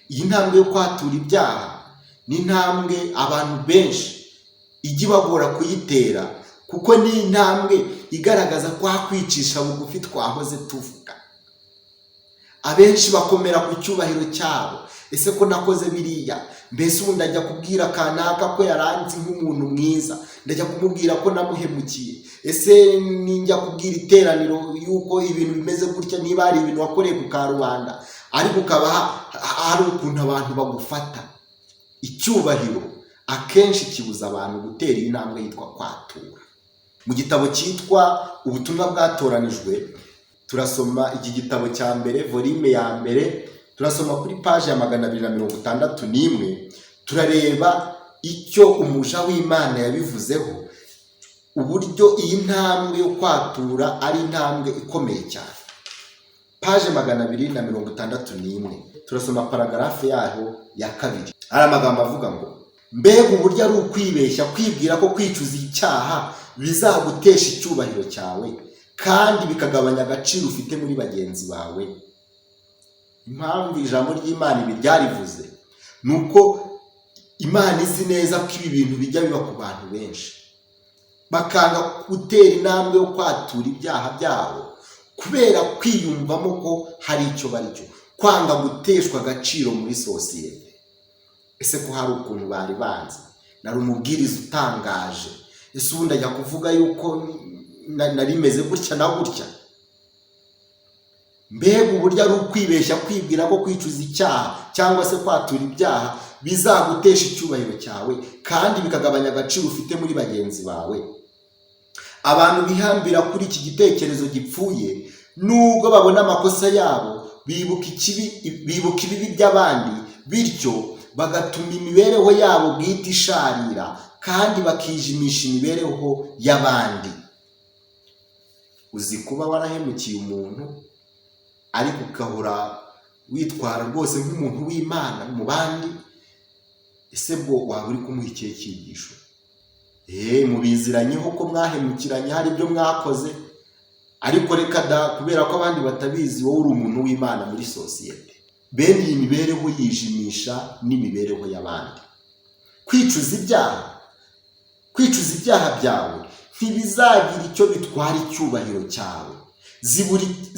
Iyi ntambwe yo kwatura ibyaha ni intambwe abantu benshi ijya ibagora kuyitera, kuko ni intambwe igaragaza kwa kwicisha bugufi twahoze tuvuga. Abenshi bakomera ku cyubahiro cyabo. Ese ko nakoze biriya? Mbese ubu ndajya kubwira kanaka ko yaranze nk'umuntu mwiza, ndajya kumubwira ko namuhemukiye? Ese ninjya kubwira iteraniro yuko ibintu bimeze gutya, niba hari ibintu wakoreye ku karubanda ariko ukaba hari ukuntu abantu bagufata? Icyubahiro akenshi kibuza abantu gutera iyi ntambwe yitwa kwatura. Mu gitabo cyitwa Ubutumwa Bwatoranijwe, turasoma iki gitabo cya mbere, volume ya mbere, turasoma kuri paji ya 261, turareba icyo umuja w'Imana yabivuzeho, uburyo iyi ntambwe yo kwatura ari intambwe ikomeye cyane. Paje 261, turasoma paragarafe yaho ya kabiri. Hari amagambo avuga ngo mbega uburyo ari ukwibeshya kwibwira ko kwicuza icyaha bizagutesha icyubahiro cyawe kandi bikagabanya agaciro ufite muri bagenzi bawe. Impamvu ijambo ry'Imana ibi ryarivuze ni uko Imana izi neza ko ibi bintu bijya biba ku bantu benshi, bakanga gutera intambwe yo kwatura ibyaha byabo kubera kwiyumvamo ko hari icyo bari cyo, kwanga guteshwa agaciro muri sosiyete. Ese ko hari ukuntu bari banzi, nari umubwiriza utangaje, ese ubundi ajya kuvuga yuko nari meze gutya na gutya? Mbega uburyo ari ukwibeshya kwibwira ko kwicuza icyaha cyangwa se kwatura ibyaha bizagutesha icyubahiro cyawe kandi bikagabanya agaciro ufite muri bagenzi bawe. Abantu bihambira kuri iki gitekerezo gipfuye, nubwo babona amakosa yabo, bibuka ikibi, bibuka ibibi by'abandi, bityo bagatuma imibereho yabo bwite isharira kandi bakijimisha imibereho y'abandi. Uzi kuba warahemukiye umuntu, ariko ugahora witwara rwose nk'umuntu w'Imana mu bandi? Ese bwo waba uri kumuha ikihe cyigisho? Mubiziranyeho ko mwahemukiranye, hari ibyo mwakoze, ariko reka da, kubera ko abandi batabizi, wowe uri umuntu w'Imana muri sosiyete. Bene iyi mibereho yijimisha n'imibereho y'abandi. Kwicuza ibyaha byawe ntibizagira icyo bitwara icyubahiro cyawe.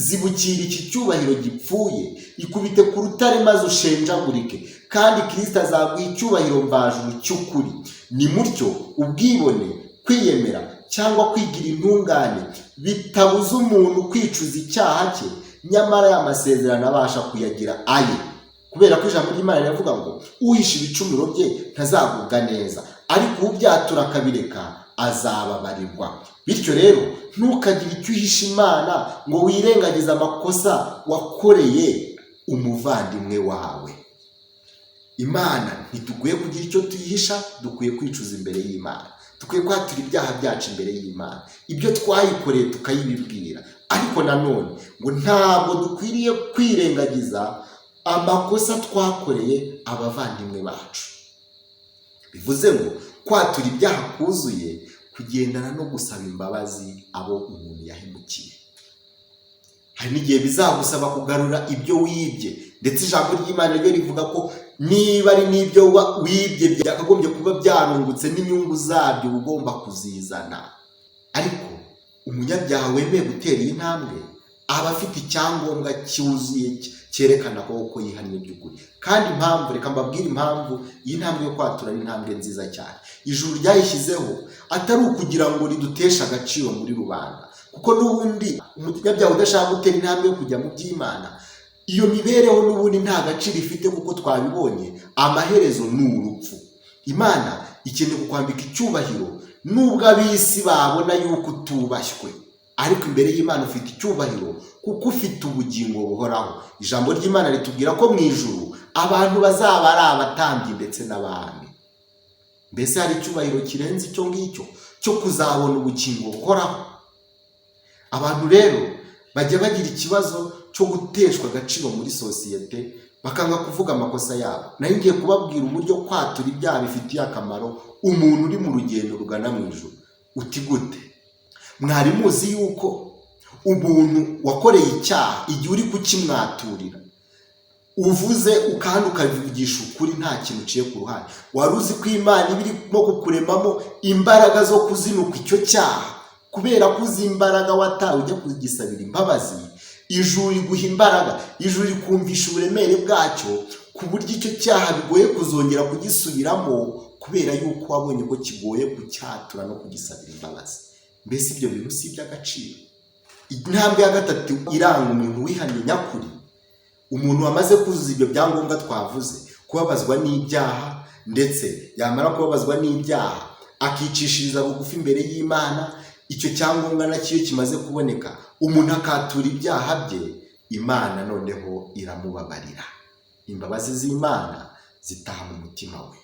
Zibukira iki cyubahiro gipfuye, ikubite ku rutare maze ushenjagurike, kandi Kirisita azaguha icyubahiro mvajuru cy'ukuri. Ni mutyo ubwibone, kwiyemera cyangwa kwigira intungane bitabuza umuntu kwicuza icyaha cye, nyamara aya masezerano abasha kuyagira aye, kubera ko ijambo ry'Imana riravuga ngo: "Uhisha ibicumuro bye ntazagubwa neza, ariko ubyatura akabireka azababarirwa." Bityo rero, ntukagire icyo uhisha Imana ngo wirengagize amakosa wakoreye umuvandimwe wawe. Imana ntidukwiye kugira icyo tuyihisha, dukwiye kwicuza imbere y'Imana, dukwiye kwatura ibyaha byacu imbere y'Imana, ibyo twayikoreye tukayibibwira. Ariko nanone ngo ntabwo dukwiriye kwirengagiza amakosa twakoreye abavandimwe bacu. Bivuze ngo kwatura ibyaha kuzuye kugendana no gusaba imbabazi abo umuntu yahemukiye. Hari n'igihe bizagusaba kugarura ibyo wibye, ndetse ijambo ry'Imana ryo rivuga ko niba ari n'ibyo wibye byakagombye kuba byarungutse, n'inyungu zabyo uba ugomba kuzizana. Ariko umunyabyaha wemeye gutera iyi ntambwe aba afite icyangombwa cyuzuye cyerekana ko koko yihannye by'ukuri. Kandi impamvu, reka mbabwire impamvu iyi ntambwe yo kwatura ari intambwe nziza cyane. Ijuru ryayishyizeho atari ukugira ngo riduteshe agaciro muri rubanda, kuko n'ubundi umunyabyaha udashaka gutera intambwe yo kujya mu by'Imana, iyo mibereho n'ubundi nta gaciro ifite, kuko twabibonye, amaherezo ni urupfu. Imana ikeneye kukwambika icyubahiro, nubwo ab'isi babona yuko utubashywe, ariko imbere y'Imana ufite icyubahiro kuko ufite ubugingo buhoraho. Ijambo ry'Imana ritubwira ko mu ijuru abantu bazaba ari abatambyi ndetse n'abami. Mbese hari icyubahiro kirenze icyo ngicyo cyo kuzabona ubugingo buhoraho? Abantu rero bajya bagira ikibazo cyo guteshwa agaciro muri sosiyete, bakanga kuvuga amakosa yabo. Nari ngiye kubabwira uburyo kwatura ibyaha bifitiye akamaro umuntu uri mu rugendo rugana mu ijuru. Uti gute? Mwari muzi yuko umuntu wakoreye icyaha, igihe uri kukimwaturira, uvuze kandi ukabivugisha ukuri, nta kintu uciye ku ruhande, wari uzi ko Imana iba irimo kukuremamo imbaraga zo kuzinuka icyo cyaha? Kubera ko uzi imbaraga watawe ujya kugisabira imbabazi, ijuru riguha imbaraga, ijuru rikumvisha uburemere bwacyo, ku buryo icyo cyaha bigoye kuzongera kugisubiramo, kubera yuko wabonye ko kigoye kucyatura no kugisabira imbabazi. Mbese ibyo bintu si iby'agaciro? Intambwe ya gatatu iranga umuntu wihannye nyakuri, umuntu wamaze kuzuza ibyo byangombwa twavuze: kubabazwa n'ibyaha, ndetse yamara kubabazwa n'ibyaha akicishiriza bugufi imbere y'Imana. Icyo cyangombwa nacyo iyo kimaze kuboneka, umuntu akatura ibyaha bye, Imana noneho iramubabarira. Imbabazi z'Imana zitaha mu mutima we,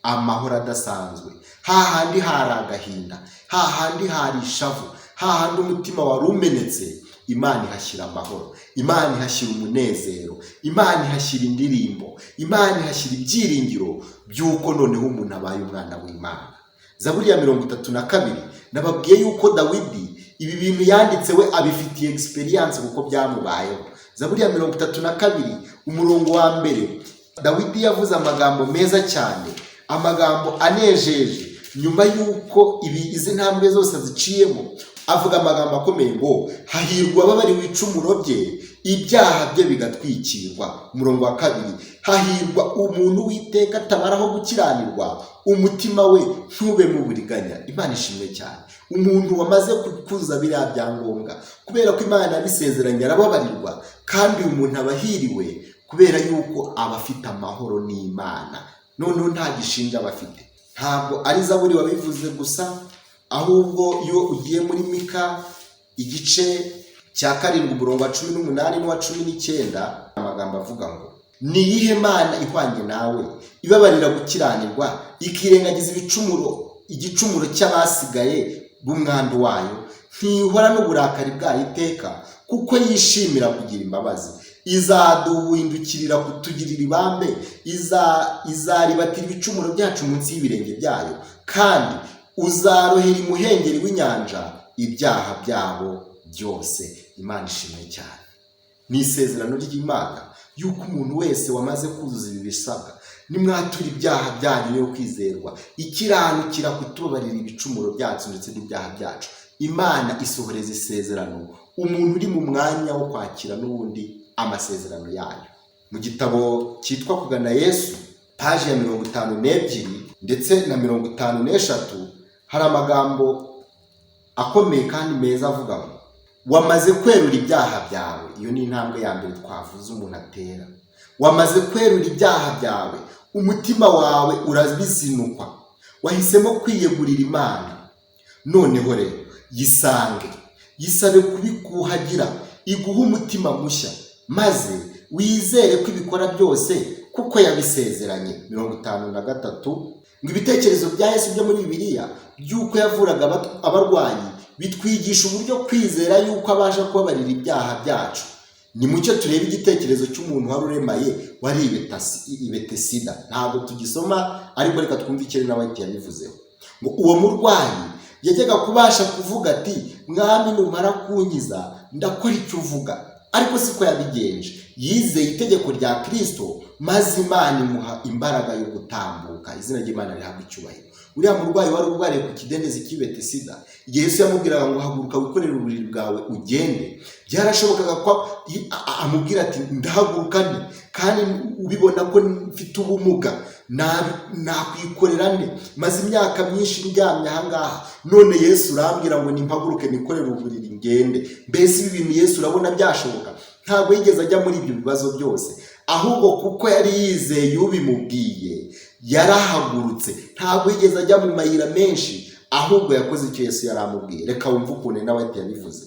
amahoro adasanzwe. Hahandi hari agahinda, hahandi hari ishavu, hahandi umutima wari umenetse, Imana ihashyira amahoro, Imana ihashyira umunezero, Imana ihashyira indirimbo, Imana ihashyira ibyiringiro by'uko noneho umuntu abaye umwana w'Imana. Zaburi ya 32, nababwiye yuko Dawidi ibi bintu yanditse we abifitiye experience kuko byamubayeho. Zaburi ya 32, umurongo wa mbere, Dawidi yavuze amagambo meza cyane, amagambo anejeje. Nyuma y'uko izi ntambwe zose ziciyemo, avuga amagambo akomeye ngo: "Hahirwa ababariwe ibicumuro bye, ibyaha bye bigatwikirwa." Umurongo wa kabiri: "Hahirwa umuntu Uwiteka atabaraho gukiranirwa, umutima we ntube mu buriganya." Imana ishimwe cyane. Umuntu wamaze kuzuza biriya byangombwa, kubera ko Imana yabisezeranye, arababarirwa, kandi uyu muntu aba ahiriwe kubera yuko aba afite amahoro n'Imana. Noneho nta gishinja aba afite. Ntabwo ari Zaburi wabivuze gusa. Ahubwo iyo ugiye muri Mika igice cya 7 umurongo wa 18 n'uwa 19, amagambo avuga ngo: "Ni iyihe Mana ihwanye nawe, ibabarira gukiranirwa, ikirengagiza igicumuro cy'abasigaye b'umwandu wayo? Ntihora n'uburakari bwayo iteka, kuko yishimira kugira imbabazi. Izaduhindukirira kutugirira ibambe, izaribatira ibicumuro byacu munsi y'ibirenge byayo, kandi uzarohera imuhengeri w'inyanja ibyaha byabo byose." Imana ishimwe cyane. Ni isezerano ry'Imana yuko umuntu wese wamaze kuzuza ibi bisabwa, nimwatura ibyaha byanyu yo kwizerwa, ikiranukira kutubabarira ibicumuro byacu ndetse n'ibyaha byacu. Imana isohoreza isezerano umuntu uri mu mwanya wo kwakira n'ubundi amasezerano yayo. Mu gitabo cyitwa Kugana Yesu, paji ya 52 ndetse na 53, hari amagambo akomeye kandi meza avuga ngo: "Wamaze kwerura ibyaha byawe." Iyo ni intambwe ya mbere twavuze umuntu atera. Wamaze kwerura ibyaha byawe, umutima wawe urabizinukwa, wahisemo kwiyegurira Imana. Noneho rero yisange, yisabe kubikuhagira, iguhe umutima mushya, maze wizere ko ibikora byose kuko yabisezeranye. 53 ngo: "Ibitekerezo bya Yesu byo muri Bibiliya by'uko yavuraga abarwayi bitwigisha uburyo kwizera yuko abasha kubabarira ibyaha byacu. Ni mucyo turebe igitekerezo cy'umuntu wari uremaye, wari i Betesida." Ntabwo tugisoma, ariko reka twumve icyo nawe yabivuzeho. Ngo uwo murwayi yajyaga kubasha kuvuga ati: "Mwami, numara kunkiza ndakora icyo uvuga." Ariko siko yabigenje. Yizeye itegeko rya Kirisito, maze Imana imuha imbaraga yo gutambuka. Izina ry'Imana rihabwa icyubahiro. Uriya murwayi wari urwariye ku kidendezi cy'i Betesida, igihe Yesu yamubwiraga ngo: "Haguruka wikorere uburiri bwawe ugende," byarashobokaga ko amubwira ati: "Ndahaguruka nte kandi ubibona ko mfite ubumuga? Nakwikorera nte? Maze imyaka myinshi ndyamye ahangaha, none Yesu urambwira ngo nimpaguruke nikorere uburiri ngende. Mbese ibi bintu, Yesu, urabona byashoboka?" Ntabwo yigeze ajya muri ibyo bibazo byose, ahubwo kuko yari yizeye ubimubwiye yarahagurutse. Ntabwo yigeze ajya mu mayira menshi, ahubwo yakoze icyo Yesu yari amubwiye. Reka wumve ukuntu nawe yabivuze.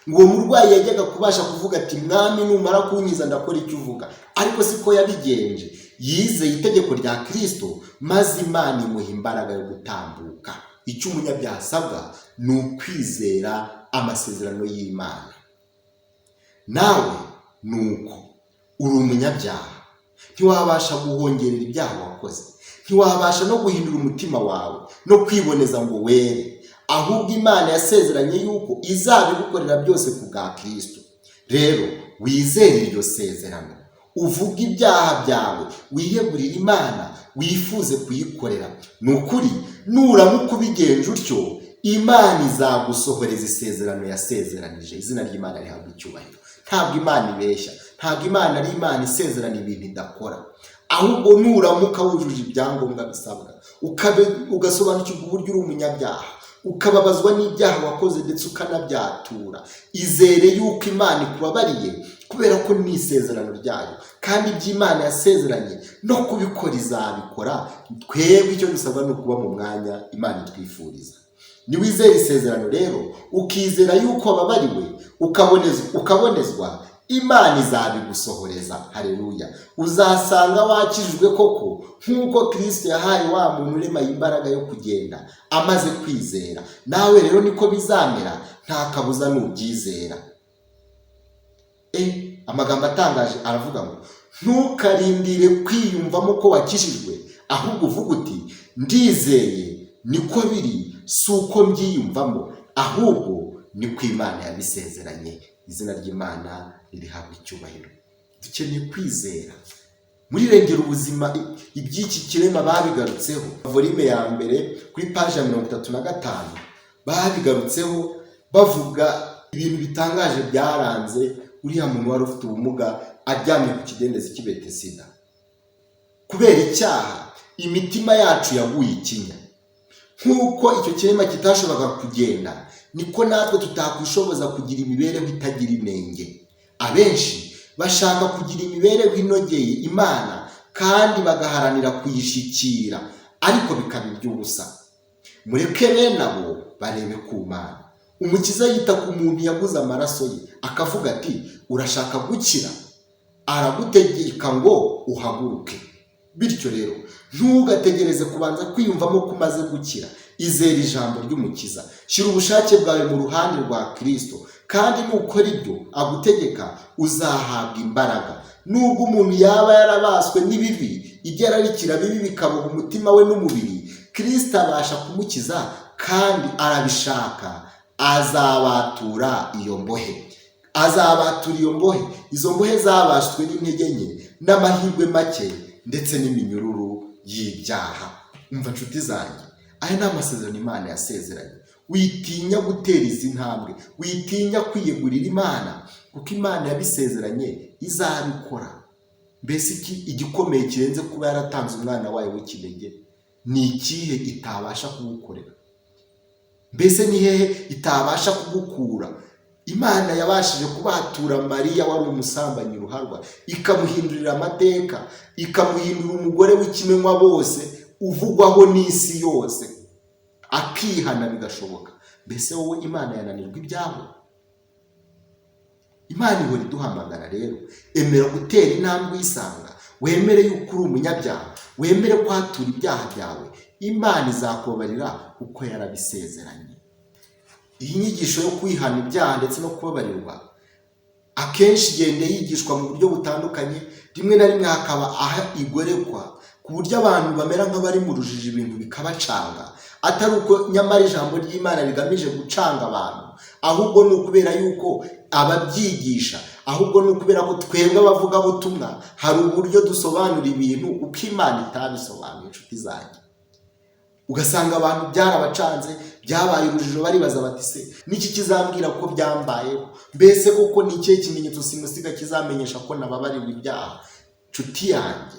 Ngo uwo murwayi yajyaga kubasha kuvuga ati: "Mwami, numara kunkiza ndakora icyo uvuga." Ariko siko yabigenje. Yizeye itegeko rya Kirisito, maze Imana imuha imbaraga yo gutambuka. Icyo umunyabyaha asabwa ni ukwizera amasezerano y'Imana. Nawe ni uko uri umunyabyaha, ntiwabasha guhongerera ibyaha wakoze, ntiwabasha no guhindura umutima wawe no kwiboneza ngo were. Ahubwo Imana yasezeranye yuko izabigukorera byose ku bwa Kirisito. Rero wizere iryo sezerano, uvuge ibyaha byawe, wiyegurire Imana, wifuze kuyikorera. Ni ukuri, nuramuka ubigenje utyo, Imana izagusohoreza isezerano yasezeranije. Izina ry'Imana rihabwa icyubahiro. Ntabwo Imana ibeshya, ntabwo Imana ari Imana isezerana ibintu idakora. Ahubwo nuramuka wujuje ibyangombwa bisabwa, ugasobanukirwa uburyo uri umunyabyaha, ukababazwa n'ibyaha wakoze ndetse ukanabyatura, izere yuko Imana ikubabariye, kubera ko ni isezerano ryayo, kandi ibyo Imana yasezeranye no kubikora izabikora. Twebwe icyo dusabwa ni ukuba mu mwanya Imana itwifuriza. Niwizera isezerano rero, ukizera yuko wababariwe, ukabonezwa, Imana izabigusohoreza. Hareruya! Uzasanga wakijijwe koko, nk'uko Kirisito yahaye wa muntu uremaye imbaraga yo kugenda amaze kwizera. Nawe rero niko bizamera, nta kabuza, nubyizera. Amagambo atangaje aravuga ngo: "Ntukarindire kwiyumvamo ko wakijijwe, ahubwo uvuga uti: 'Ndizeye, niko biri, si uko mbyiyumvamo, ahubwo ni ko Imana yabisezeranye.'" Izina ry'Imana ririhabwa icyubahiro. Dukeneye kwizera. Muri Rengera Ubuzima, iby'iki kirema babigarutseho, volume ya mbere kuri paji ya 35, babigarutseho bavuga ibintu bitangaje byaranze uriya muntu wari ufite ubumuga aryamye ku kidendezi cy'i Betesida. Kubera icyaha, imitima yacu yaguye ikinya. Nk'uko icyo kirema kitashoboraga kugenda, niko natwe tutakwishoboza kugira imibereho itagira inenge. Abenshi bashaka kugira imibereho inogeye Imana kandi bagaharanira kuyishyikira, ariko bikaba iby'ubusa. Mureke bene abo barebe ku Mana. Umukiza yita ku muntu yaguze amaraso ye, akavuga ati: "Urashaka gukira?" Aragutegeka ngo uhaguruke. Bityo rero, ntugategereze kubanza kwiyumvamo ko umaze gukira. Izera ijambo ry'Umukiza, shyira ubushake bwawe mu ruhande rwa Kirisito, kandi nukora ibyo agutegeka uzahabwa imbaraga. Nubwo umuntu yaba yarabaswe n'ibibi, ibyo ararikira bibi bikaboha umutima we n'umubiri, Kirisito abasha kumukiza kandi arabishaka. Azabatura iyo mbohe, azabatura iyo mbohe, izo mbohe zabaswe n'intege nke n'amahirwe make ndetse n'iminyururu y'ibyaha. Umva nshuti zanjye, aya ni amasezerano Imana yasezeranye. Witinya gutera izi ntambwe, witinya kwiyegurira Imana, kuko Imana yabisezeranye izabikora. Mbese iki igikomeye kirenze kuba yaratanze umwana wayo w'ikinege ni ikihe itabasha kugukorera? Mbese ni hehe itabasha kugukura? Imana yabashije kubatura Mariya wari umusambanyi ruharwa, ikamuhindurira amateka, ikamuhindura umugore w'ikimenywa bose, uvugwaho n'isi yose, akihana bigashoboka. Mbese wowe Imana yananirwa ibyawe? Imana ihora iduhamagara. Rero emera gutera intambwe uyisanga, wemere yuko uri umunyabyaha, wemere kwatura ibyaha byawe. Imana izakubabarira kuko yarabisezeranye. Iyi nyigisho yo kwihana ibyaha ndetse no kubabarirwa akenshi igenda yigishwa mu buryo butandukanye, rimwe na rimwe hakaba aho igorekwa ku buryo abantu bamera nk'abari mu rujijo, ibintu bikabacanga, atari uko nyamara ijambo ry'Imana rigamije gucanga abantu, ahubwo ni ukubera yuko ababyigisha, ahubwo ni ukubera ko twebwe abavugabutumwa hari uburyo dusobanura ibintu uko Imana itabisobanuye. Inshuti zanjye, ugasanga abantu byarabacanze, byabaye urujijo, baribaza bati: "Se niki kizambwira ko byambayeho? Mbese koko ni ikihe kimenyetso simusiga kizamenyesha ko nababariwe ibyaha?" Nshuti yanjye,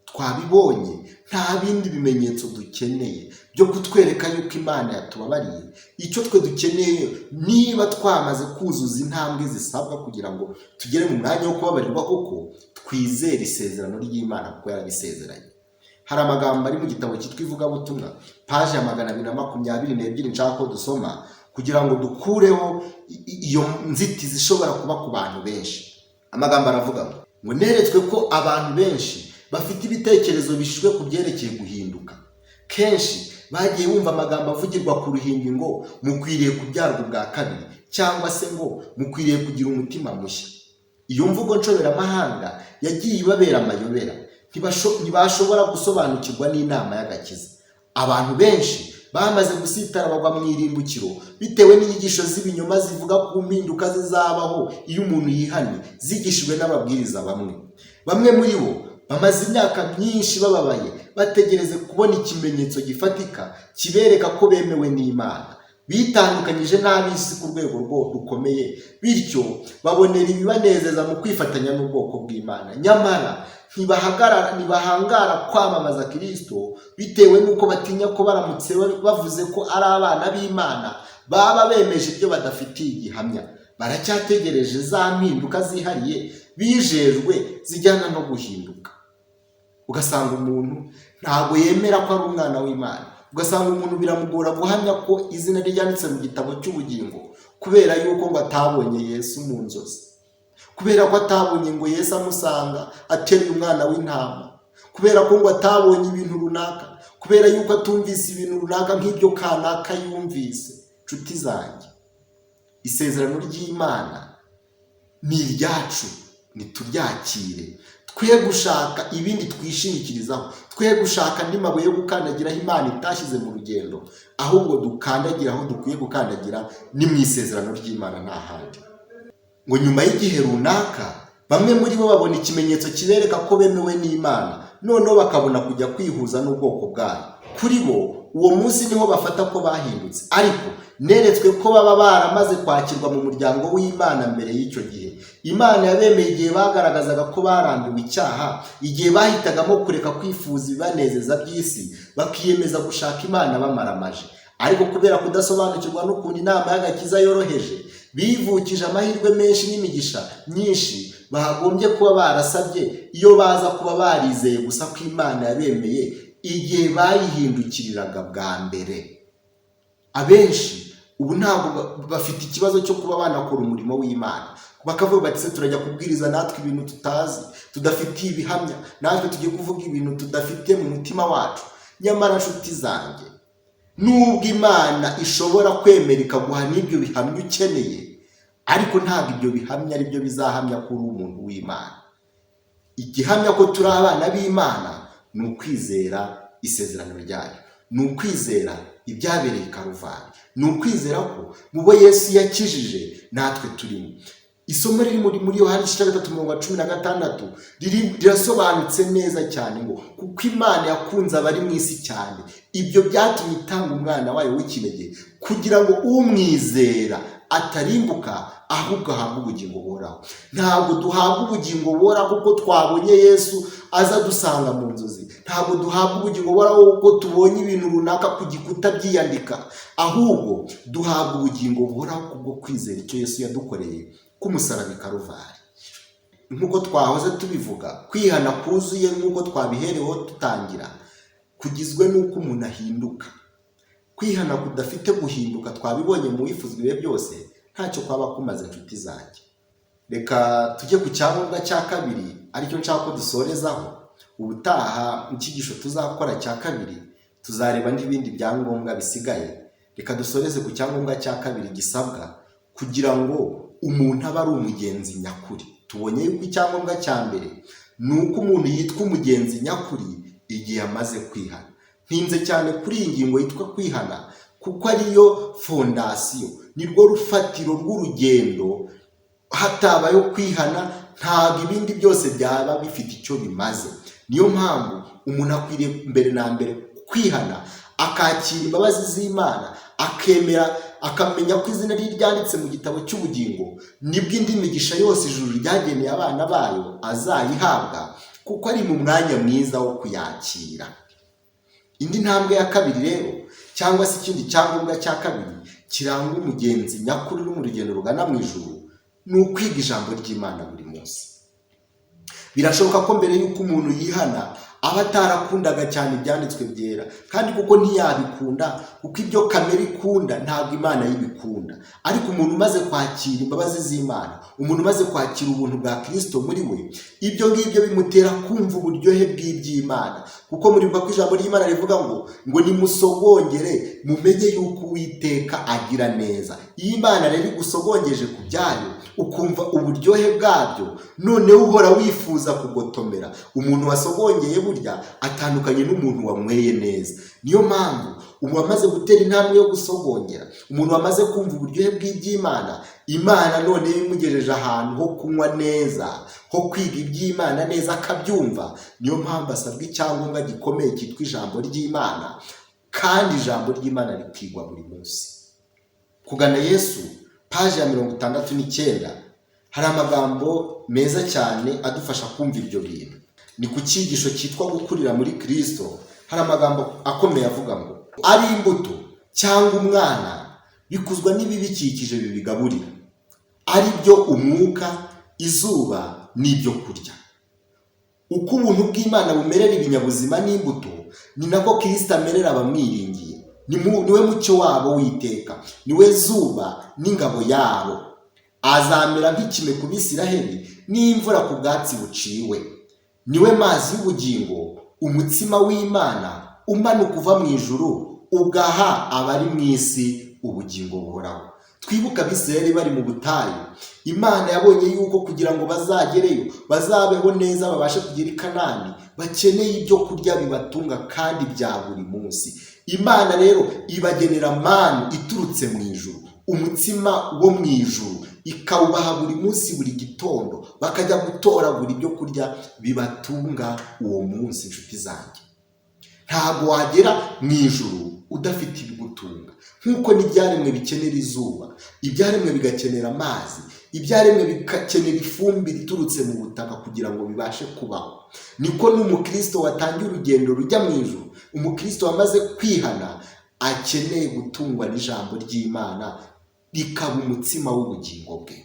twabibonye, nta bindi bimenyetso dukeneye byo kutwereka yuko Imana yatubabariye. Icyo twe dukeneye, niba twamaze kuzuza intambwe zisabwa kugira ngo tugere mu mwanya wo kubabarirwa koko, twizere isezerano ry'Imana kuko yarabisezeranye. Hari amagambo ari mu gitabo cyitwa Ivugabutumwa, paji ya 222, nshaka ko dusoma kugira ngo dukureho iyo nzitizi ishobora kuba ku bantu benshi. Amagambo aravuga ngo: "Neretswe ko abantu benshi bafite ibitekerezo bishwe ku byerekeye guhinduka. Kenshi bagiye bumva amagambo avugirwa ku ruhimbi ngo 'Mukwiriye kubyarwa ubwa kabiri' cyangwa se ngo 'Mukwiriye kugira umutima mushya.' Iyo mvugo nshoberamahanga yagiye ibabera amayobera. Ntibashobora gusobanukirwa n'inama y'agakiza. Abantu benshi bamaze gusitara bagwa mu irimbukiro bitewe n'inyigisho z'ibinyoma zivuga ku mpinduka zizabaho iyo umuntu yihannye, zigishijwe n'ababwiriza bamwe. Bamwe muri bo bamaze imyaka myinshi bababaye, bategereze kubona ikimenyetso gifatika kibereka ko bemewe n'Imana. Bitandukanyije n'ab'isi ku rwego rwo rukomeye, bityo babonera ibibanezeza mu kwifatanya n'ubwoko bw'Imana. Nyamara ntibahangara kwamamaza Kirisito bitewe n'uko batinya ko baramutse bavuze ko ari abana b'Imana baba bemeje ibyo badafitiye igihamya. Baracyategereje za mpinduka zihariye bijejwe zijyana no guhinduka." Ugasanga umuntu ntabwo yemera ko ari umwana w'Imana, ugasanga umuntu biramugora guhamya ko izina rye ryanditse mu gitabo cy'ubugingo, kubera yuko ngo atabonye Yesu mu nzozi, kubera ko atabonye ngo Yesu amusanga ateruye umwana w'intama, kubera ko ngo atabonye ibintu runaka, kubera yuko atumvise ibintu runaka nk'ibyo kanaka yumvise. Nshuti zanjye, isezerano ry'Imana ni iryacu, nituryakire. Twe gushaka ibindi twishingikirizaho, twe gushaka andi mabuye yo gukandagiraho Imana itashyize mu rugendo, ahubwo dukandagira aho dukwiye gukandagira, ni mu isezerano ry'Imana, nta handi. Ngo: "Nyuma y'igihe runaka, bamwe muri bo babona ikimenyetso kibereka ko bemewe n'Imana, noneho bakabona kujya kwihuza n'ubwoko bwayo. Kuri bo, uwo munsi niho bafata ko bahindutse. Ariko neretswe ko baba baramaze kwakirwa mu muryango w'Imana mbere y'icyo gihe. Imana yabemeye igihe bagaragazaga ko barambiwe icyaha, igihe bahitagamo kureka kwifuza ibibanezeza by'isi, bakiyemeza gushaka Imana bamaramaje. Ariko kubera kudasobanukirwa n'ukuntu inama y'agakiza yoroheje, bivukije amahirwe menshi n'imigisha myinshi bagombye kuba barasabye iyo baza kuba barizeye gusa ko Imana yabemeye igihe bayihindukiriraga bwa mbere." Abenshi ubu ntabwo bafite ikibazo cyo kuba banakora umurimo w'Imana, bakavuga bati: "Se turajya kubwiriza natwe ibintu tutazi, tudafitiye ibihamya? Natwe tugiye kuvuga ibintu tudafite mu mutima wacu?" Nyamara nshuti zanjye, nubwo Imana ishobora kwemera ikaguha n'ibyo bihamya ukeneye, ariko ntabwo ibyo bihamya ari byo bizahamya ko uri umuntu w'Imana. Igihamya ko turi abana b'Imana ni ukwizera isezerano ryayo, ni ukwizera ibyabereye i Karuvari, ni ukwizera ko mu bo Yesu yakijije natwe turimo. Isomo riri muri Yohani igice cya 3, umurongo wa 16, rirasobanutse neza cyane ngo: "Kuko Imana yakunze abari mu isi cyane, ibyo byatumye itanga umwana wayo w'ikinege, kugira ngo umwizera atarimbuka, ahubwo ahabwe ubugingo buhoraho." Ntabwo duhabwa ubugingo buhoraho kuko twabonye Yesu aza dusanga mu nzozi. Ntabwo duhabwa ubugingo buhoraho kuko tubonye ibintu runaka ku gikuta byiyandika. Ahubwo duhabwa ubugingo buhoraho kubwo kwizera icyo Yesu yadukoreye k'umusaraba i Karuvari. Nk'uko twahoze tubivuga, kwihana kuzuye, nk'uko twabihereweho dutangira, kugizwe n'uko umuntu ahinduka. Kwihana kudafite guhinduka, twabibonye mu wifuzwa ibihe byose, ntacyo kwaba kumaze, inshuti zanjye. Reka tujye ku cyangombwa cya kabiri, aricyo nshaka ko dusorezaho. Ubutaha mu cyigisho tuzakora cya kabiri tuzareba n'ibindi byangombwa bisigaye. Reka dusoreze ku cyangombwa cya kabiri gisabwa kugira ngo umuntu abe ari umugenzi nyakuri. Tubonye yuko icyangombwa cya mbere ni uko umuntu yitwa umugenzi nyakuri igihe amaze kwihana. Ntinze cyane kuri iyi ngingo yitwa kwihana kuko ariyo fondasiyo, nirwo rufatiro rw'urugendo. Hatabayeho kwihana, ntabwo ibindi byose byaba bifite icyo bimaze. Niyo mpamvu umuntu akwiriye mbere na mbere kwihana, akakira imbabazi z'Imana, akemera, akamenya ko izina rye ryanditse mu gitabo cy'ubugingo. Nibwo indi migisha yose ijuru ryageneye abana bayo azayihabwa, kuko ari mu mwanya mwiza wo kuyakira. Indi ntambwe ya kabiri rero, cyangwa se ikindi cyangombwa cya kabiri kiranga umugenzi nyakuri uri mu rugendo rugana mu ijuru, ni ukwiga ijambo ry'Imana buri munsi. Birashoboka ko mbere y'uko umuntu yihana aba atarakundaga cyane ibyanditswe byera, kandi kuko ntiyabikunda, kuko ibyo kamere ikunda ntabwo Imana yibikunda. Ariko umuntu umaze kwakira imbabazi z'Imana, umuntu umaze kwakira ubuntu bwa Kirisito muri we, ibyo ngibyo bimutera kumva uburyohe bw'iby'Imana, kuko muribuka ko ijambo ry'Imana rivuga ngo "Nimusogongere mumenye yuko Uwiteka agira neza." Iyo Imana rero igusogongeje ku byayo, ukumva uburyohe bwabyo, noneho uhora wifuza kugotomera. Umuntu wasogongeye burya atandukanye n'umuntu wanyweye neza. Niyo mpamvu ubu wamaze gutera intambwe yo gusogongera, umuntu wamaze kumva uburyohe bw'iby'Imana, Imana noneho imugejeje ahantu ho kunywa neza, ho kwiga iby'Imana neza akabyumva. Niyo mpamvu asabwa icyangombwa gikomeye cyitwa ijambo ry'Imana, kandi ijambo ry'Imana rikigwa buri munsi. Kugana Yesu, paji ya 69, hari amagambo meza cyane adufasha kumva ibyo bintu. Ni ku cyigisho cyitwa gukurira muri Kirisito. Hari amagambo akomeye avuga ngo: "Ari imbuto cyangwa umwana bikuzwa n'ibibikikije bibigaburira, ari byo umwuka, izuba n'ibyo kurya. Uko ubuntu bw'Imana bumerera ibinyabuzima n'imbuto, ni nako Kirisito amerera abamwiringiye. Niwe mucyo wabo w'iteka, niwe zuba n'ingabo yabo. Azamera nk'ikime ku Bisiraheli n'imvura ku bwatsi buciwe. Niwe mazi y'ubugingo, umutsima w'Imana umanuka uva mu ijuru, ugaha abari mu isi ubugingo buhoraho." Twibuke Abisirayeli bari mu butayu. Imana yabonye yuko kugira ngo bazagereyo, bazabeho neza, babashe kugera i Kanani, bakeneye ibyo kurya bibatunga kandi bya buri munsi. Imana rero ibagenera manu iturutse mu ijuru, umutsima wo mu ijuru, ikawubaha buri munsi, buri gitondo bakajya gutoragura ibyo kurya bibatunga uwo munsi. Inshuti zanjye, ntabwo wagera mu ijuru udafite ibigutunga. Nk'uko n'ibyaremwe bikenera izuba, ibyaremwe bigakenera amazi, ibyaremwe bigakenera ifumbire iturutse mu butaka kugira ngo bibashe kubaho, niko n'umukristo watangiye urugendo rujya mu ijuru, umukristo wamaze kwihana, akeneye gutungwa n'ijambo ry'Imana, rikaba umutsima w'ubugingo bwe.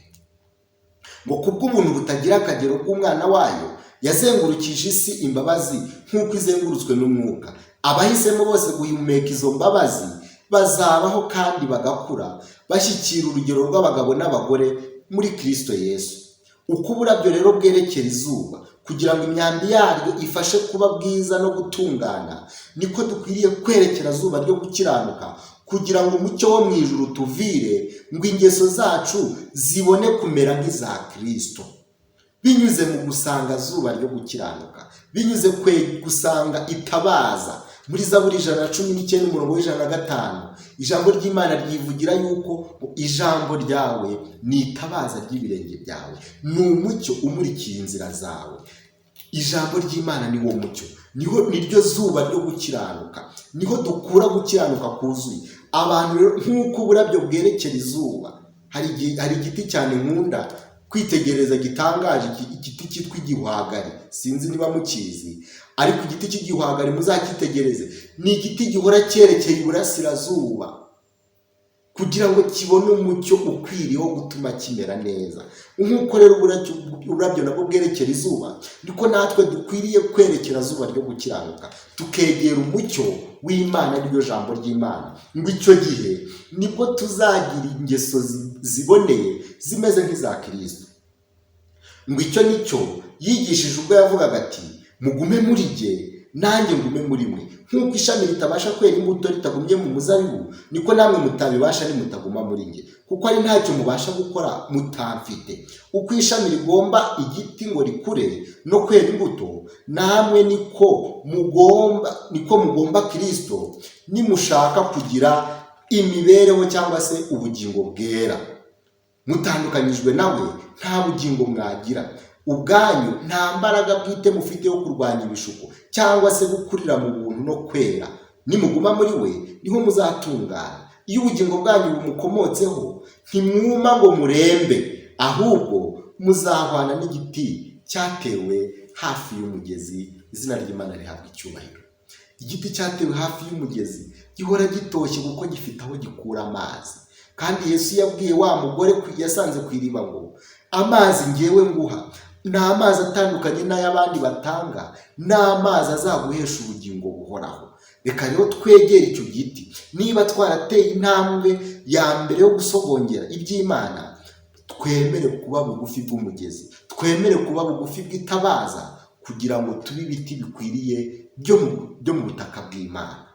Ngo: "Kubw'ubuntu butagira akagero bw'umwana wayo, yazengurukije isi imbabazi nk'uko izengurutswe n'umwuka. Abahisemo bose guhumeka izo mbabazi Bazabaho kandi bagakura, bashyikira urugero rw'abagabo n'abagore muri Kristo Yesu. Uko uburabyo rero bwerekera izuba kugira ngo imyambi yaryo ifashe kuba bwiza no gutungana, niko dukwiriye kwerekera zuba ryo gukiranuka kugira ngo umucyo wo mu ijuru tuvire, ngo ingeso zacu zibone kumera nk'iza Kristo. Binyuze mu gusanga zuba ryo gukiranuka, binyuze kwe gusanga itabaza. Muri Zaburi 119 umurongo wa 105, ijambo ry'Imana ryivugira yuko ijambo ryawe ni itabaza ry'ibirenge byawe, ni umucyo umurikiye inzira zawe. Ijambo ry'Imana ni wo mucyo, niho niryo zuba ryo gukiranuka, niho dukura gukiranuka kuzuye. Abantu rero, nk'uko uburabyo bwerekera izuba, hari igiti cyane nkunda kwitegereza gitangaje, igiti cyitwa igihwagari. Sinzi niba mukizi, ariko igiti cy'igihwagari muzakitegereze. Ni igiti gihora cyerekeye iburasirazuba kugira ngo kibone umucyo ukwiriye wo gutuma kimera neza. Nk'uko rero uburabyo nabwo bwerekera izuba, niko natwe dukwiriye kwerekera zuba ryo gukiranuka, tukegera umucyo w'Imana, ariryo jambo ry'Imana, ngo icyo gihe nibwo tuzagira ingeso ziboneye zimeze nk'iza Kirisito. Ngo icyo nicyo yigishije ubwo yavugaga ati: "Mugume muri jye, nanjye ngume muri mwe. Nk'uko ishami ritabasha kwera imbuto ritagumye mu muzabibu, niko namwe mutabibasha nimutaguma muri njye, kuko ari ntacyo mubasha gukora mutamfite. Uko ishami rigomba igiti ngo rikure no kwera imbuto, namwe niko mugomba Kirisito nimushaka kugira imibereho cyangwa se ubugingo bwera. Mutandukanyijwe nawe nta bugingo mwagira. Ubwanyu nta mbaraga bwite mufite yo kurwanya ibishuko cyangwa se gukurira mu buntu no kwera. Nimuguma muri we niho muzatungana. Iyo ubugingo bwanyu bumukomotseho, ntimwuma ngo murembe, ahubwo muzahwana n'igiti cyatewe hafi y'umugezi." Izina ry'Imana rihabwa icyubahiro. Igiti cyatewe hafi y'umugezi gihora gitoshye kuko gifite aho gikura amazi. Kandi Yesu yabwiye wa mugore yasanze ku iriba ngo: "Amazi ngewe nguha ni amazi atandukanye n'ay'abandi batanga, ni amazi azaguhesha ubugingo buhoraho." Reka rero twegere icyo giti. Niba twarateye intambwe ya mbere yo gusogongera iby'Imana, twemere kuba bugufi bw'umugezi, twemere kuba bugufi bw'itabaza, kugira ngo tube ibiti bikwiriye byo mu butaka bw'Imana.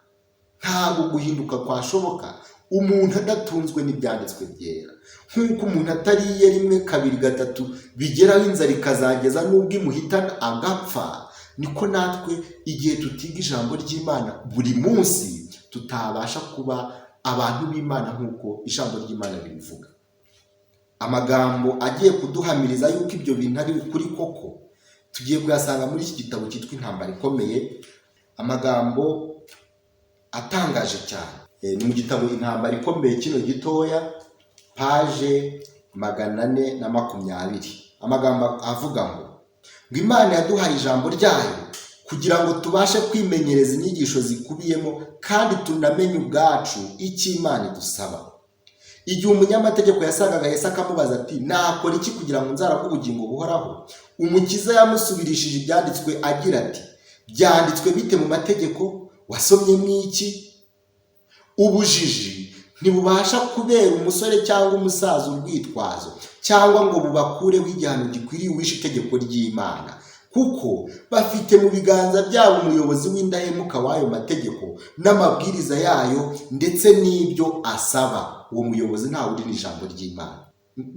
Ntabwo guhinduka kwashoboka umuntu adatunzwe n'ibyanditswe byera. Nk'uko umuntu atariye rimwe, kabiri, gatatu, bigeraho inzara ikazageza n'ubwo imuhitana agapfa, niko natwe igihe tutiga ijambo ry'Imana buri munsi tutabasha kuba abantu b'Imana nk'uko ijambo ry'Imana ribivuga. Amagambo agiye kuduhamiriza yuko ibyo bintu ari ukuri koko, tugiye kuyasanga muri iki gitabo cyitwa Intambara Ikomeye. Amagambo atangaje cyane. Ni mu gitabo Intambara Ikomeye kino gitoya, page 420. Amagambo avuga ngo Imana yaduhaye ijambo ryayo kugira ngo tubashe kwimenyereza inyigisho zikubiyemo kandi tunamenye ubwacu icyo Imana idusaba. Igihe umunyamategeko yasangaga Yesu akamubaza ati: "Nakora iki kugira ngo nzaragwe ubugingo buhoraho?" Umukiza yamusubirishije ibyanditswe agira ati: "Byanditswe bite mu mategeko? Wasomye mu iki?" Ubujiji ntibubasha kubera umusore cyangwa umusaza urwitwazo, cyangwa ngo bubakureho igihano gikwiriye uwishe itegeko ry'Imana, kuko bafite mu biganza byabo umuyobozi w'indahemuka w'ayo mategeko n'amabwiriza yayo ndetse n'ibyo asaba. Uwo muyobozi ntawe uri n'ijambo ry'Imana.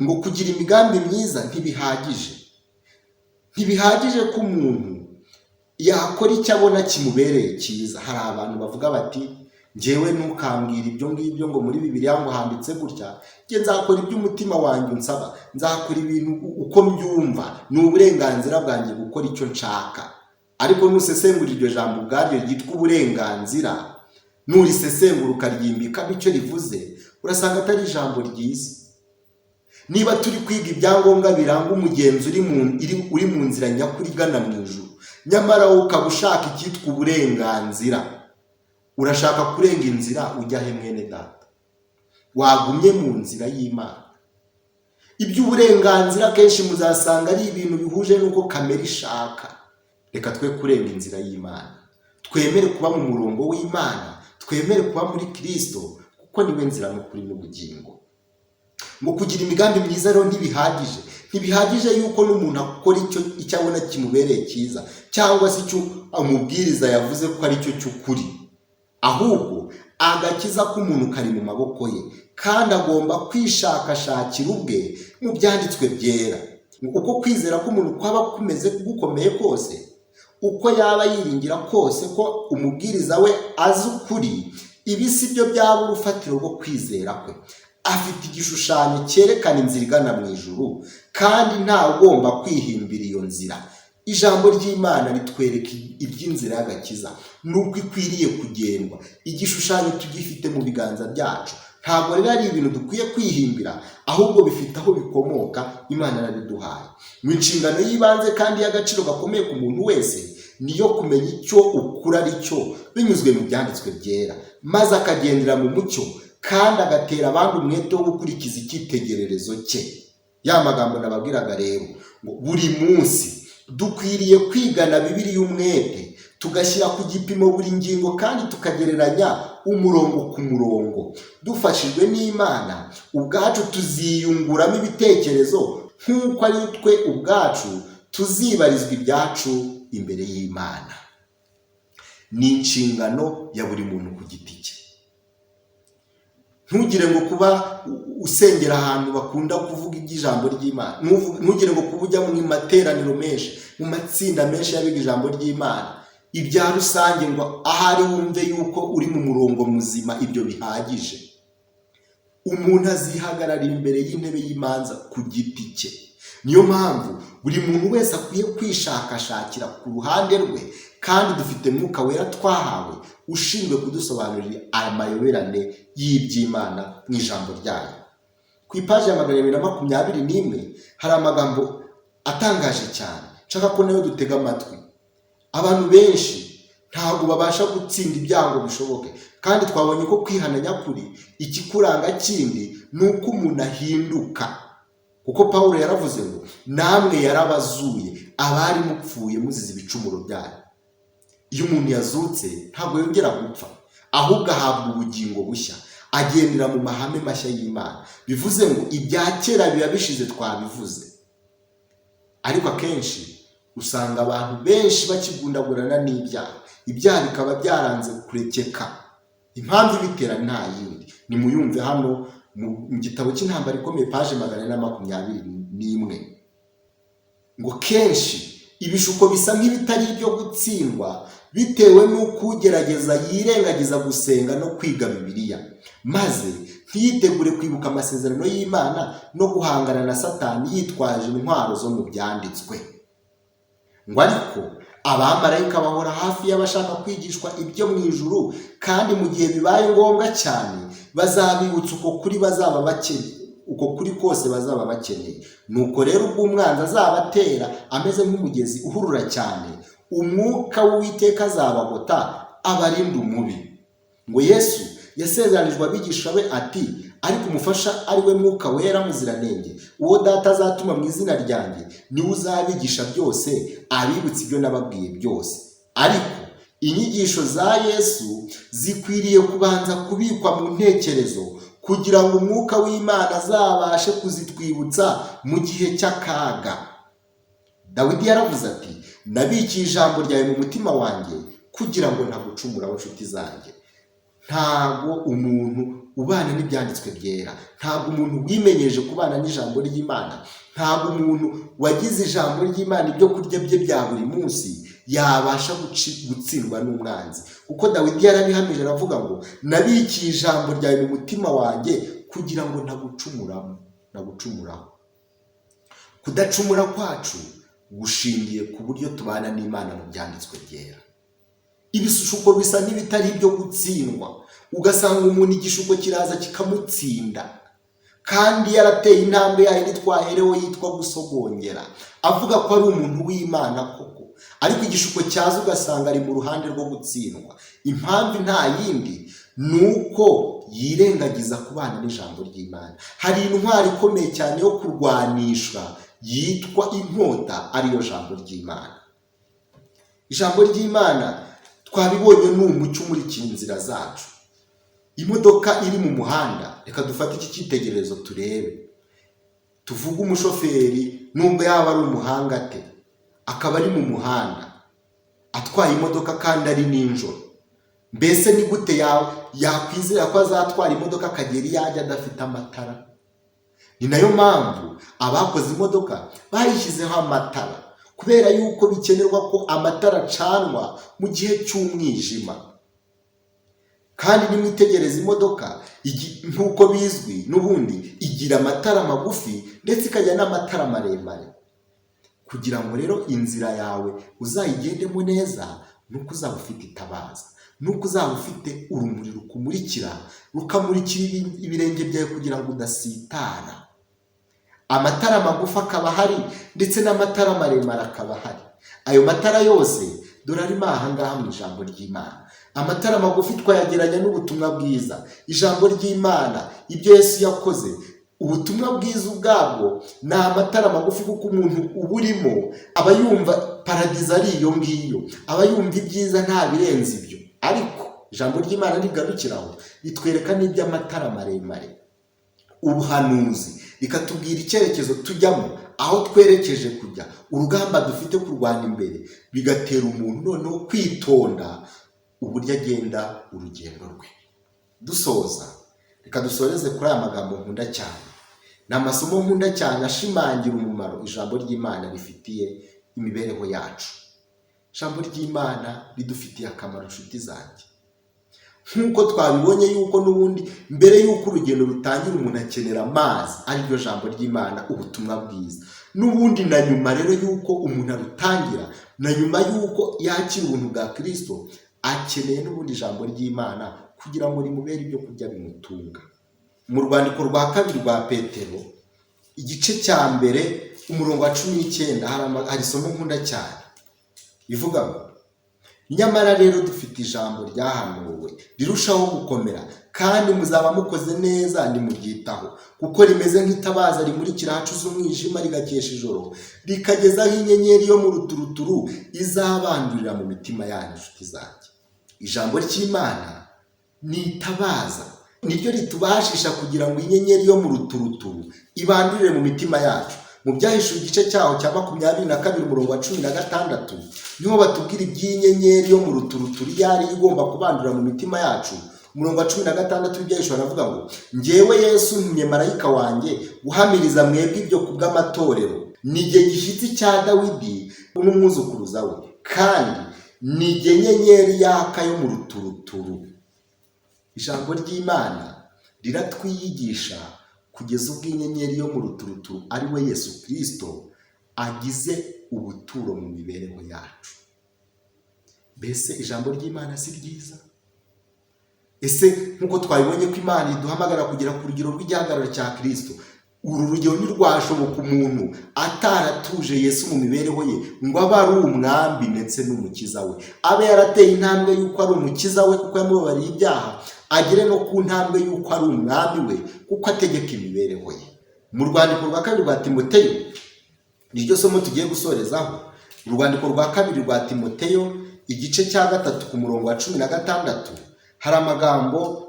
Ngo kugira imigambi myiza ntibihagije. Ntibihagije ko umuntu yakora icyo abona kimubereye cyiza. Hari abantu bavuga bati: "Ngewe ntukambwira ibyo ngibyo ngo muri Bibiliya ngo handitse gutya. Njye nzakora ibyo umutima wanjye unsaba, nzakora ibintu uko mbyumva, ni uburenganzira bwanjye gukora icyo nshaka." Ariko nusesengura iryo jambo ubwaryo ryitwa uburenganzira, nurisesengura ukaryimbikamo icyo rivuze, urasanga atari ijambo ryiza. Niba turi kwiga ibyangombwa biranga umugenzi uri mu nzira nyakuri igana mu ijuru, nyamara wowe ukaba ushaka icyitwa uburenganzira, urashaka kurenga inzira ujya he, mwene data? Wagumye mu nzira y'Imana. Iby'uburenganzira kenshi muzasanga ari ibintu bihuje n'uko kamere ishaka. Reka twe kurenga inzira y'Imana, twemere kuba mu murongo w'Imana, twemere kuba muri Kirisito. Kuko niwe nzira n'ukuri n'ubugingo. Ngo kugira imigambi myiza rero ntibihagije. Ntibihagije yuko n'umuntu akora icyo abona kimubereye cyiza, cyangwa se icyo umubwiriza yavuze ko ari cyo cy'ukuri. Ahubwo agakiza k'umuntu kari mu maboko ye, kandi agomba kwishakashakira ubwe mu byanditswe byera. Uko kwizera k'umuntu kwaba kumeze gukomeye kose, uko yaba yiringira kose ko umubwiriza we azi ukuri, ibi si byo byaba urufatiro rwo kwizera kwe. Afite igishushanyo cyerekana inzira igana mu ijuru, kandi ntawugomba kwihimbira iyo nzira. Ijambo ry'Imana ritwereka iby'inzira y'agakiza n'uko ikwiriye kugendwa. Igishushanyo tugifite mu biganza byacu. Ntabwo rero ari ibintu dukwiye kwihimbira, ahubwo bifite aho bikomoka, Imana yarabiduhaye. Mu nshingano y'ibanze kandi y'agaciro gakomeye ku muntu wese niyo kumenya icyo ukuri ari cyo binyuzwe mu byanditswe byera, maze akagendera mu mucyo kandi agatera abandi umwete wo gukurikiza icyitegererezo cye. Ya magambo nababwiraga rero, ngo buri munsi dukwiriye kwigana Bibiliya umwete, tugashyira ku gipimo buri ngingo kandi tukagereranya umurongo ku murongo. Dufashijwe n'Imana, ubwacu tuziyunguramo ibitekerezo nk'uko ari twe ubwacu tuzibarizwa ibyacu imbere y'Imana. Ni inshingano ya buri muntu ku giti cye. Ntugire ngo kuba usengera ahantu bakunda kuvuga iby'ijambo ry'Imana, ntugire ngo kuba ujya mu materaniro menshi, mu matsinda menshi y'abiga ijambo ry'Imana, ibya rusange, ngo ahari wumve yuko uri mu murongo muzima, ibyo bihagije. Umuntu azihagararira imbere y'intebe y'imanza ku giti cye. Niyo mpamvu buri muntu wese akwiye kwishakashakira ku ruhande rwe, kandi dufite Mwuka Wera twahawe ushinzwe kudusobanurira aya mayoberane y'iby'Imana mu ijambo ryayo. Ku ipaji ya 221 hari amagambo atangaje cyane nshaka ko nayo dutega amatwi. Abantu benshi ntabwo babasha gutsinda ibyago bishoboke, kandi twabonye ko kwihana nyakuri ikikuranga kindi ni uko umuntu ahinduka, kuko Pawulo yaravuze ngo namwe yarabazuye abari mupfuye muzize ibicumuro byanyu. Iyo umuntu yazutse ntabwo yongera gupfa, ahubwo ahabwa ubugingo bushya, agendera mu mahame mashya y'Imana. Bivuze ngo ibya kera biba bishize, twabivuze. Ariko akenshi usanga abantu benshi bakigundagurana n'ibyaha, ibyaha bikaba byaranze kurekeka. Impamvu ibitera nta yindi, nimuyumve hano mu gitabo cy'Intambara Ikomeye, paje 421, ngo kenshi ibishuko bisa nk'ibitari ibyo gutsindwa bitewe n'uko ugerageza yirengagiza gusenga no kwiga Bibiliya, maze ntiyitegure kwibuka amasezerano y'Imana no guhangana na Satani yitwaje intwaro zo mu byanditswe. Ngo ariko abamarayika bahora hafi y'abashaka kwigishwa ibyo mu ijuru, kandi mu gihe bibaye ngombwa cyane bazabibutsa uko kuri bazaba bakeneye, uko kuri kose bazaba bakeneye. Nuko rero ubwo umwanzi azabatera ameze nk'umugezi uhurura cyane, umwuka w'Uwiteka azabagota abarinda umubi. Ngo Yesu yasezeranijwe abigisha be ati: "Ariko umufasha, ari we Mwuka Wera Muziranenge, uwo Data azatuma mu izina ryanjye, niwe uzabigisha byose, abibutsa ibyo nababwiye byose." Ariko inyigisho za Yesu zikwiriye kubanza kubikwa mu ntekerezo kugira ngo umwuka w'Imana azabashe kuzitwibutsa mu gihe cy'akaga. Dawidi yaravuze ati: "Nabikiye ijambo ryawe mu mutima wanjye kugira ngo ntagucumuraho." Nshuti zanjye, ntabwo umuntu ubana n'ibyanditswe byera, ntabwo umuntu wimenyeje kubana n'ijambo ry'Imana, ntabwo umuntu wagize ijambo ry'Imana ibyo kurya bye bya buri munsi yabasha gutsindwa n'umwanzi, kuko Dawidi yarabihamije, aravuga ngo: "Nabikiye ijambo ryawe mu mutima wanjye kugira ngo ntagucumuramo, ntagucumuraho." Kudacumura kwacu gushingiye ku buryo tubana n'Imana mu byanditswe byera. Ibishuko bisa n'ibitari ibyo gutsindwa, ugasanga umuntu igishuko kiraza kikamutsinda kandi yarateye intambwe yayo twaherewe yitwa gusogongera, avuga ko ari umuntu w'Imana koko, ariko igishuko cyaza ugasanga ari mu ruhande rwo gutsindwa. Impamvu nta yindi, ni uko yirengagiza kubana n'ijambo ry'Imana. Hari intwaro ikomeye cyane yo kurwanisha yitwa inkota, ariyo jambo ry'Imana. Ijambo ry'Imana twabibonye ni umucyo umurikira inzira zacu. Imodoka iri mu muhanda, reka dufate iki cyitegererezo turebe, tuvuge umushoferi nubwo yaba ari umuhanga ate, akaba ari mu muhanda atwaye imodoka kandi ari nijoro, mbese ni gute yakwizera ko azatwara imodoka akagera iyo ajya adafite amatara? Ni nayo mpamvu abakoze imodoka bayishyizeho amatara, kubera yuko bikenerwa ko amatara acanwa mu gihe cy'umwijima. Kandi nimwitegereza imodoka, nk'uko bizwi n'ubundi igira amatara magufi ndetse ikagira n'amatara maremare. Kugira ngo rero inzira yawe uzayigendemo neza, nuko uzaba ufite itabaza, nuko uzaba ufite urumuri rukumurikira, rukamurikira ibirenge byawe kugira ngo udasitara. Amatara magufi akaba ahari ndetse n'amatara maremare akaba ahari. Ayo matara yose dore arimo aha ngaha mu ijambo ry'Imana. Amatara magufi twayageranya n'ubutumwa bwiza, ijambo ry'Imana, ibyo Yesu yakoze. Ubutumwa bwiza ubwabwo ni amatara magufi, kuko umuntu uburimo aba yumva paradizo ari iyo ngiyo, aba yumva ibyiza nta birenze ibyo. Ariko ijambo ry'Imana rigarukiraho, ritwereka n'iby'amatara maremare, ubuhanuzi, rikatubwira icyerekezo tujyamo, aho twerekeje kujya, urugamba dufite kurwana imbere, bigatera umuntu noneho kwitonda uburyo agenda urugendo rwe. Dusoza, reka dusoreze kuri aya magambo nkunda cyane. Ni amasomo nkunda cyane ashimangira umumaro ijambo ry'Imana rifitiye imibereho yacu. Ijambo ry'Imana ridufitiye akamaro, inshuti zanjye. Nk'uko twabibonye yuko n'ubundi mbere y'uko urugendo rutangira umuntu akenera amazi, ariryo jambo ry'Imana, ubutumwa bwiza. N'ubundi na nyuma rero y'uko umuntu arutangira, na nyuma y'uko yakira ubuntu bwa Kirisito, akeneye n'ubundi ijambo ry'Imana kugira ngo rimubere ibyo kurya bimutunga. Mu rwandiko rwa kabiri rwa Petero, igice cya 1 umurongo wa 19, hari isomo nkunda cyane rivuga ngo: "Nyamara rero dufite ijambo ryahanuwe rirushaho gukomera, kandi muzaba mukoze neza nimuryitaho, kuko rimeze nk'itabaza rimurikira ahacuze umwijima rigakesha ijoro, rikagezaho inyenyeri yo mu ruturuturu izabandurira mu mitima yanyu." Inshuti zanjye, ijambo ry'Imana ni itabaza, niryo ritubashisha kugira ngo inyenyeri yo mu ruturuturu ibandurire mu mitima yacu. Mu Byahishuwe igice cyaho cya 22 umurongo wa 16, niho batubwira iby'inyenyeri yo mu ruturuturu iyo ari igomba kubandura mu mitima yacu. Umurongo wa 16 w'Ibyahishuwe aravuga ngo: "Ngewe Yesu ntumye marayika wanjye guhamiriza mwebwe ibyo ku bw'amatorero. Ni jye gishyitsi cya Dawidi n'umwuzukuruza we, kandi ni jye nyenyeri yaka yo mu ruturuturu." Ijambo ry'Imana riratwiyigisha kugeza ubwo inyenyeri yo mu ruturuturu ari we Yesu Kirisito agize ubuturo mu mibereho yacu. Mbese ijambo ry'Imana si ryiza? Ese nk'uko twabibonye ko Imana iduhamagara kugera ku rugero rw'igihagararo cya Kirisito, uru rugero ntirwashoboka umuntu ataratuje Yesu mu mibereho ye ngo abe ari umwami ndetse n'umukiza we, abe yarateye intambwe y'uko ari umukiza we kuko yamubabariye ibyaha, agere no ku ntambwe y'uko ari umwami we kuko ategeka imibereho ye. Mu rwandiko rwa kabiri rwa Timoteyo, niryo somo tugiye gusorezaho, urwandiko rwa kabiri rwa Timoteyo igice cya 3 ku murongo wa 16, hari amagambo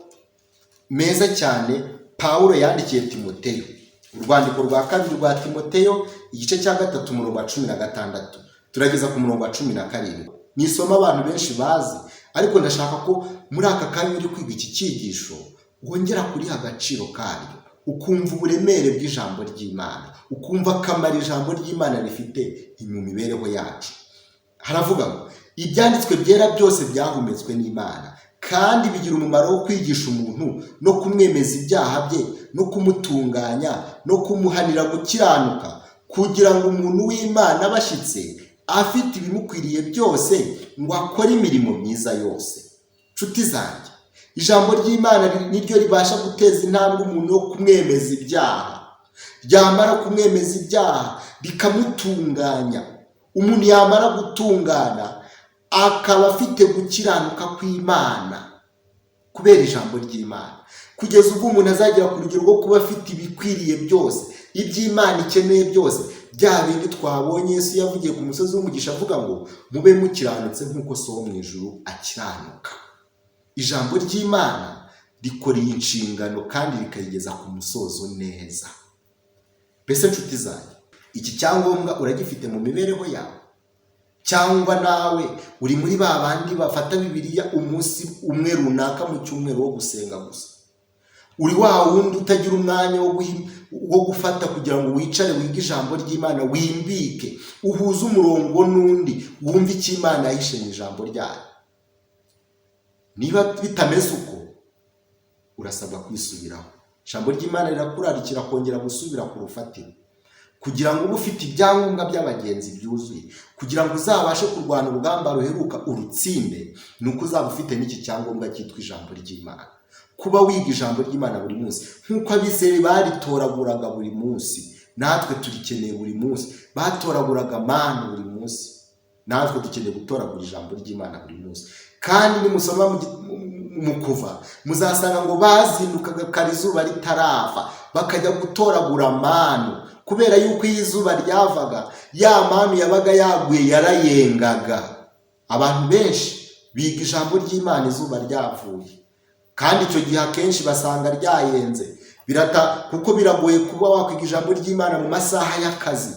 meza cyane Pawulo yandikiye Timoteyo. Urwandiko rwa kabiri rwa Timoteyo igice cya 3 umurongo wa 16 turageza ku murongo wa 17. Ni isomo abantu benshi bazi, ariko ndashaka ko muri aka kanya uri kwiga iki cyigisho wongera kuriha agaciro karyo, ukumva uburemere bw'ijambo ry'Imana, ukumva akamaro ijambo ry'Imana rifite mu mibereho yacu. Haravuga ngo: "Ibyanditswe byera byose byahumetswe n'Imana, kandi bigira umumaro wo kwigisha umuntu no kumwemeza ibyaha bye no kumutunganya no kumuhanira gukiranuka, kugira ngo umuntu w'Imana abe ashyitse, afite ibimukwiriye byose ngo akore imirimo myiza yose." Nshuti zanjye, ijambo ry'Imana niryo ribasha guteza intambwe umuntu yo kumwemeza ibyaha, ryamara kumwemeza ibyaha rikamutunganya. Umuntu yamara gutungana akaba afite gukiranuka kw'Imana kubera ijambo ry'Imana, kugeza ubwo umuntu azagera ku rugero rwo kuba afite ibikwiriye byose, iby'Imana ikeneye byose, bya bindi twabonye Yesu yavugiye ku musozi w'umugisha avuga ngo: "Mube mukiranutse nk'uko So wo mu ijuru akiranuka." Ijambo ry'Imana rikora iyi nshingano kandi rikayigeza ku musozo neza. Mbese nshuti zanjye, iki cyangombwa uragifite mu mibereho yawe? Cyangwa nawe uri muri ba bandi bafata Bibiliya umunsi umwe runaka mu cyumweru wo gusenga gusa? Uri wa wundi utagira umwanya wo gufata kugira ngo wicare wige ijambo ry'Imana, wimbike, uhuze umurongo n'undi, wumve icyo Imana yahishe mu ijambo ryayo? Niba bitameze uko, urasabwa kwisubiraho. Ijambo ry'Imana rirakurarikira kongera gusubira ku rufatiro, kugira ngo ube ufite ibyangombwa by'abagenzi byuzuye, kugira ngo uzabashe kurwana urugamba ruheruka urutsinde, ni uko uzaba ufite n'iki cyangombwa cyitwa ijambo ry'Imana. Kuba wiga ijambo ry'Imana buri munsi, nk'uko Abisirayeli baritoraguraga buri munsi, natwe turikeneye buri munsi. Batoraguraga manu buri munsi, natwe dukeneye gutoragura ijambo ry'Imana buri munsi. Kandi nimusoma mu Kuva, muzasanga ngo bazindukaga kare izuba ritarava, bakajya gutoragura manu, kubera yuko iyo izuba ryavaga, ya manu yabaga yaguye yarayengaga. Abantu benshi biga ijambo ry'Imana izuba ryavuye, kandi icyo gihe akenshi basanga ryayenze. Birata kuko biragoye kuba wakwiga ijambo ry'Imana mu masaha y'akazi.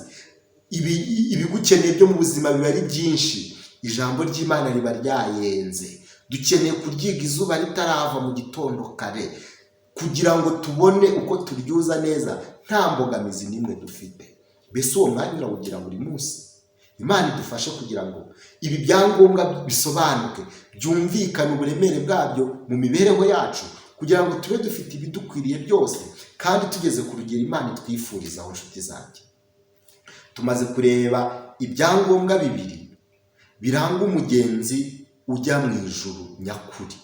Ibigukeneye byo mu buzima biba ari byinshi, ijambo ry'Imana riba ryayenze. Dukeneye kuryiga izuba ritarava mu gitondo kare, kugira ngo tubone uko turyuza neza nta mbogamizi n'imwe dufite. Mbese uwo mwanya urawugira buri munsi? Imana idufashe kugira ngo ibi byangombwa bisobanuke, byumvikane uburemere bwabyo mu mibereho yacu, kugira ngo tube dufite ibidukwiriye byose kandi tugeze ku rugero Imana itwifurizaho. Nshuti zanjye, tumaze kureba ibyangombwa bibiri biranga umugenzi ujya mu ijuru nyakuri.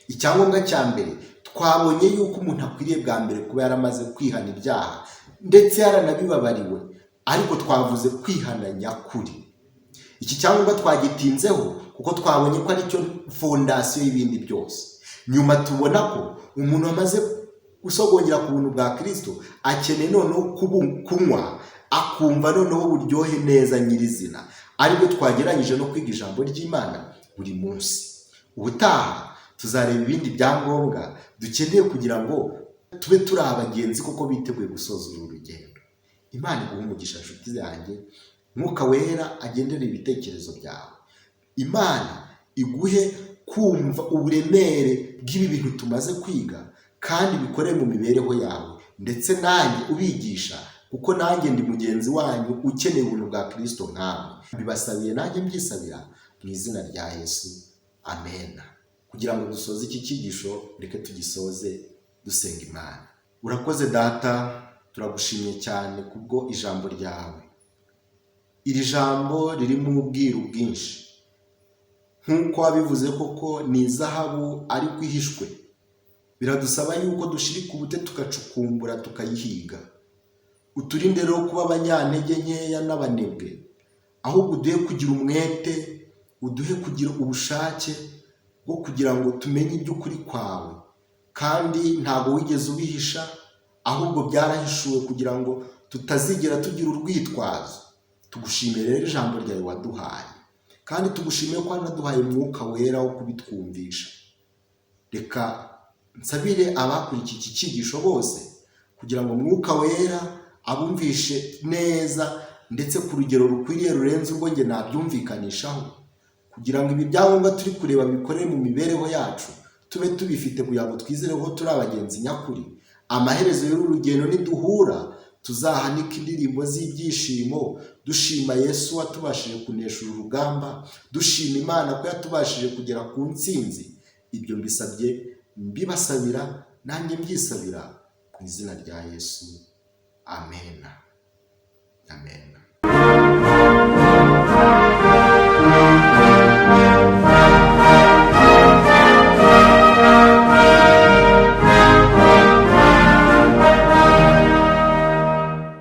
Icyangombwa cya mbere, twabonye yuko umuntu akwiriye bwa mbere kuba yaramaze kwihana ibyaha ndetse yaranabibabariwe, ariko twavuze kwihana nyakuri. Iki cyangombwa twagitinzeho kuko twabonye ko aricyo fondasiyo y'ibindi byose. Nyuma tubona ko umuntu wamaze gusogongera ku buntu bwa Kirisito akeneye noneho kunywa, akumva noneho uburyohe neza nyirizina, aribwo twagereranyije no kwiga ijambo ry'Imana buri munsi. Ubutaha tuzareba ibindi byangombwa dukeneye kugira ngo tube turi abagenzi kuko biteguye gusoza uru rugendo. Imana iguhe umugisha, nshuti yanjye. Mwuka Wera agendere ibitekerezo byawe. Imana iguhe kumva uburemere bw'ibi bintu tumaze kwiga, kandi bikore mu mibereho yawe, ndetse nanjye ubigisha, kuko nanjye ndi mugenzi wanyu ukeneye ubuntu bwa Kirisito nkamwe. Bibasabiye nanjye mbyisabira mu izina rya Yesu, amena. Kugira ngo dusoze iki cyigisho, reke tugisoze dusenga Imana. Urakoze Data, turagushimye cyane kubwo ijambo ryawe. Iri jambo ririmo ubwiru bwinshi, nk'uko wabivuze koko ni izahabu ariko ihishwe. Biradusaba yuko dushirika ubute tugacukumbura, tukayihiga. Uturinde rero kuba abanyantege nkeya n'abanebwe, ahubwo uduhe kugira umwete, uduhe kugira ubushake bwo kugira ngo tumenye iby'ukuri kwawe. Kandi ntabwo wigeze ubihisha, ahubwo byarahishuwe kugira ngo tutazigera tugira urwitwazo. Tugushimiye rero ijambo ryawe waduhaye, kandi tugushimiye ko wanaduhaye Umwuka Wera wo kubitwumvisha. Reka nsabire abakurikiye iki cyigisho bose, kugira ngo Umwuka Wera abumvishe neza ndetse ku rugero rukwiriye rurenze urwo njye nabyumvikanishaho, kugira ngo ibi byangombwa turi kureba bikorere mu mibereho yacu, tube tubifite kugira ngo twizere ko turi abagenzi nyakuri. Amaherezo y'uru rugendo niduhura, tuzahanike indirimbo z'ibyishimo, dushima Yesu watubashije kunesha uru rugamba, dushima Imana ko yatubashije kugera ku ntsinzi. Ibyo mbisabye mbibasabira, nanjye mbyisabira mu izina rya Yesu, amena, amena.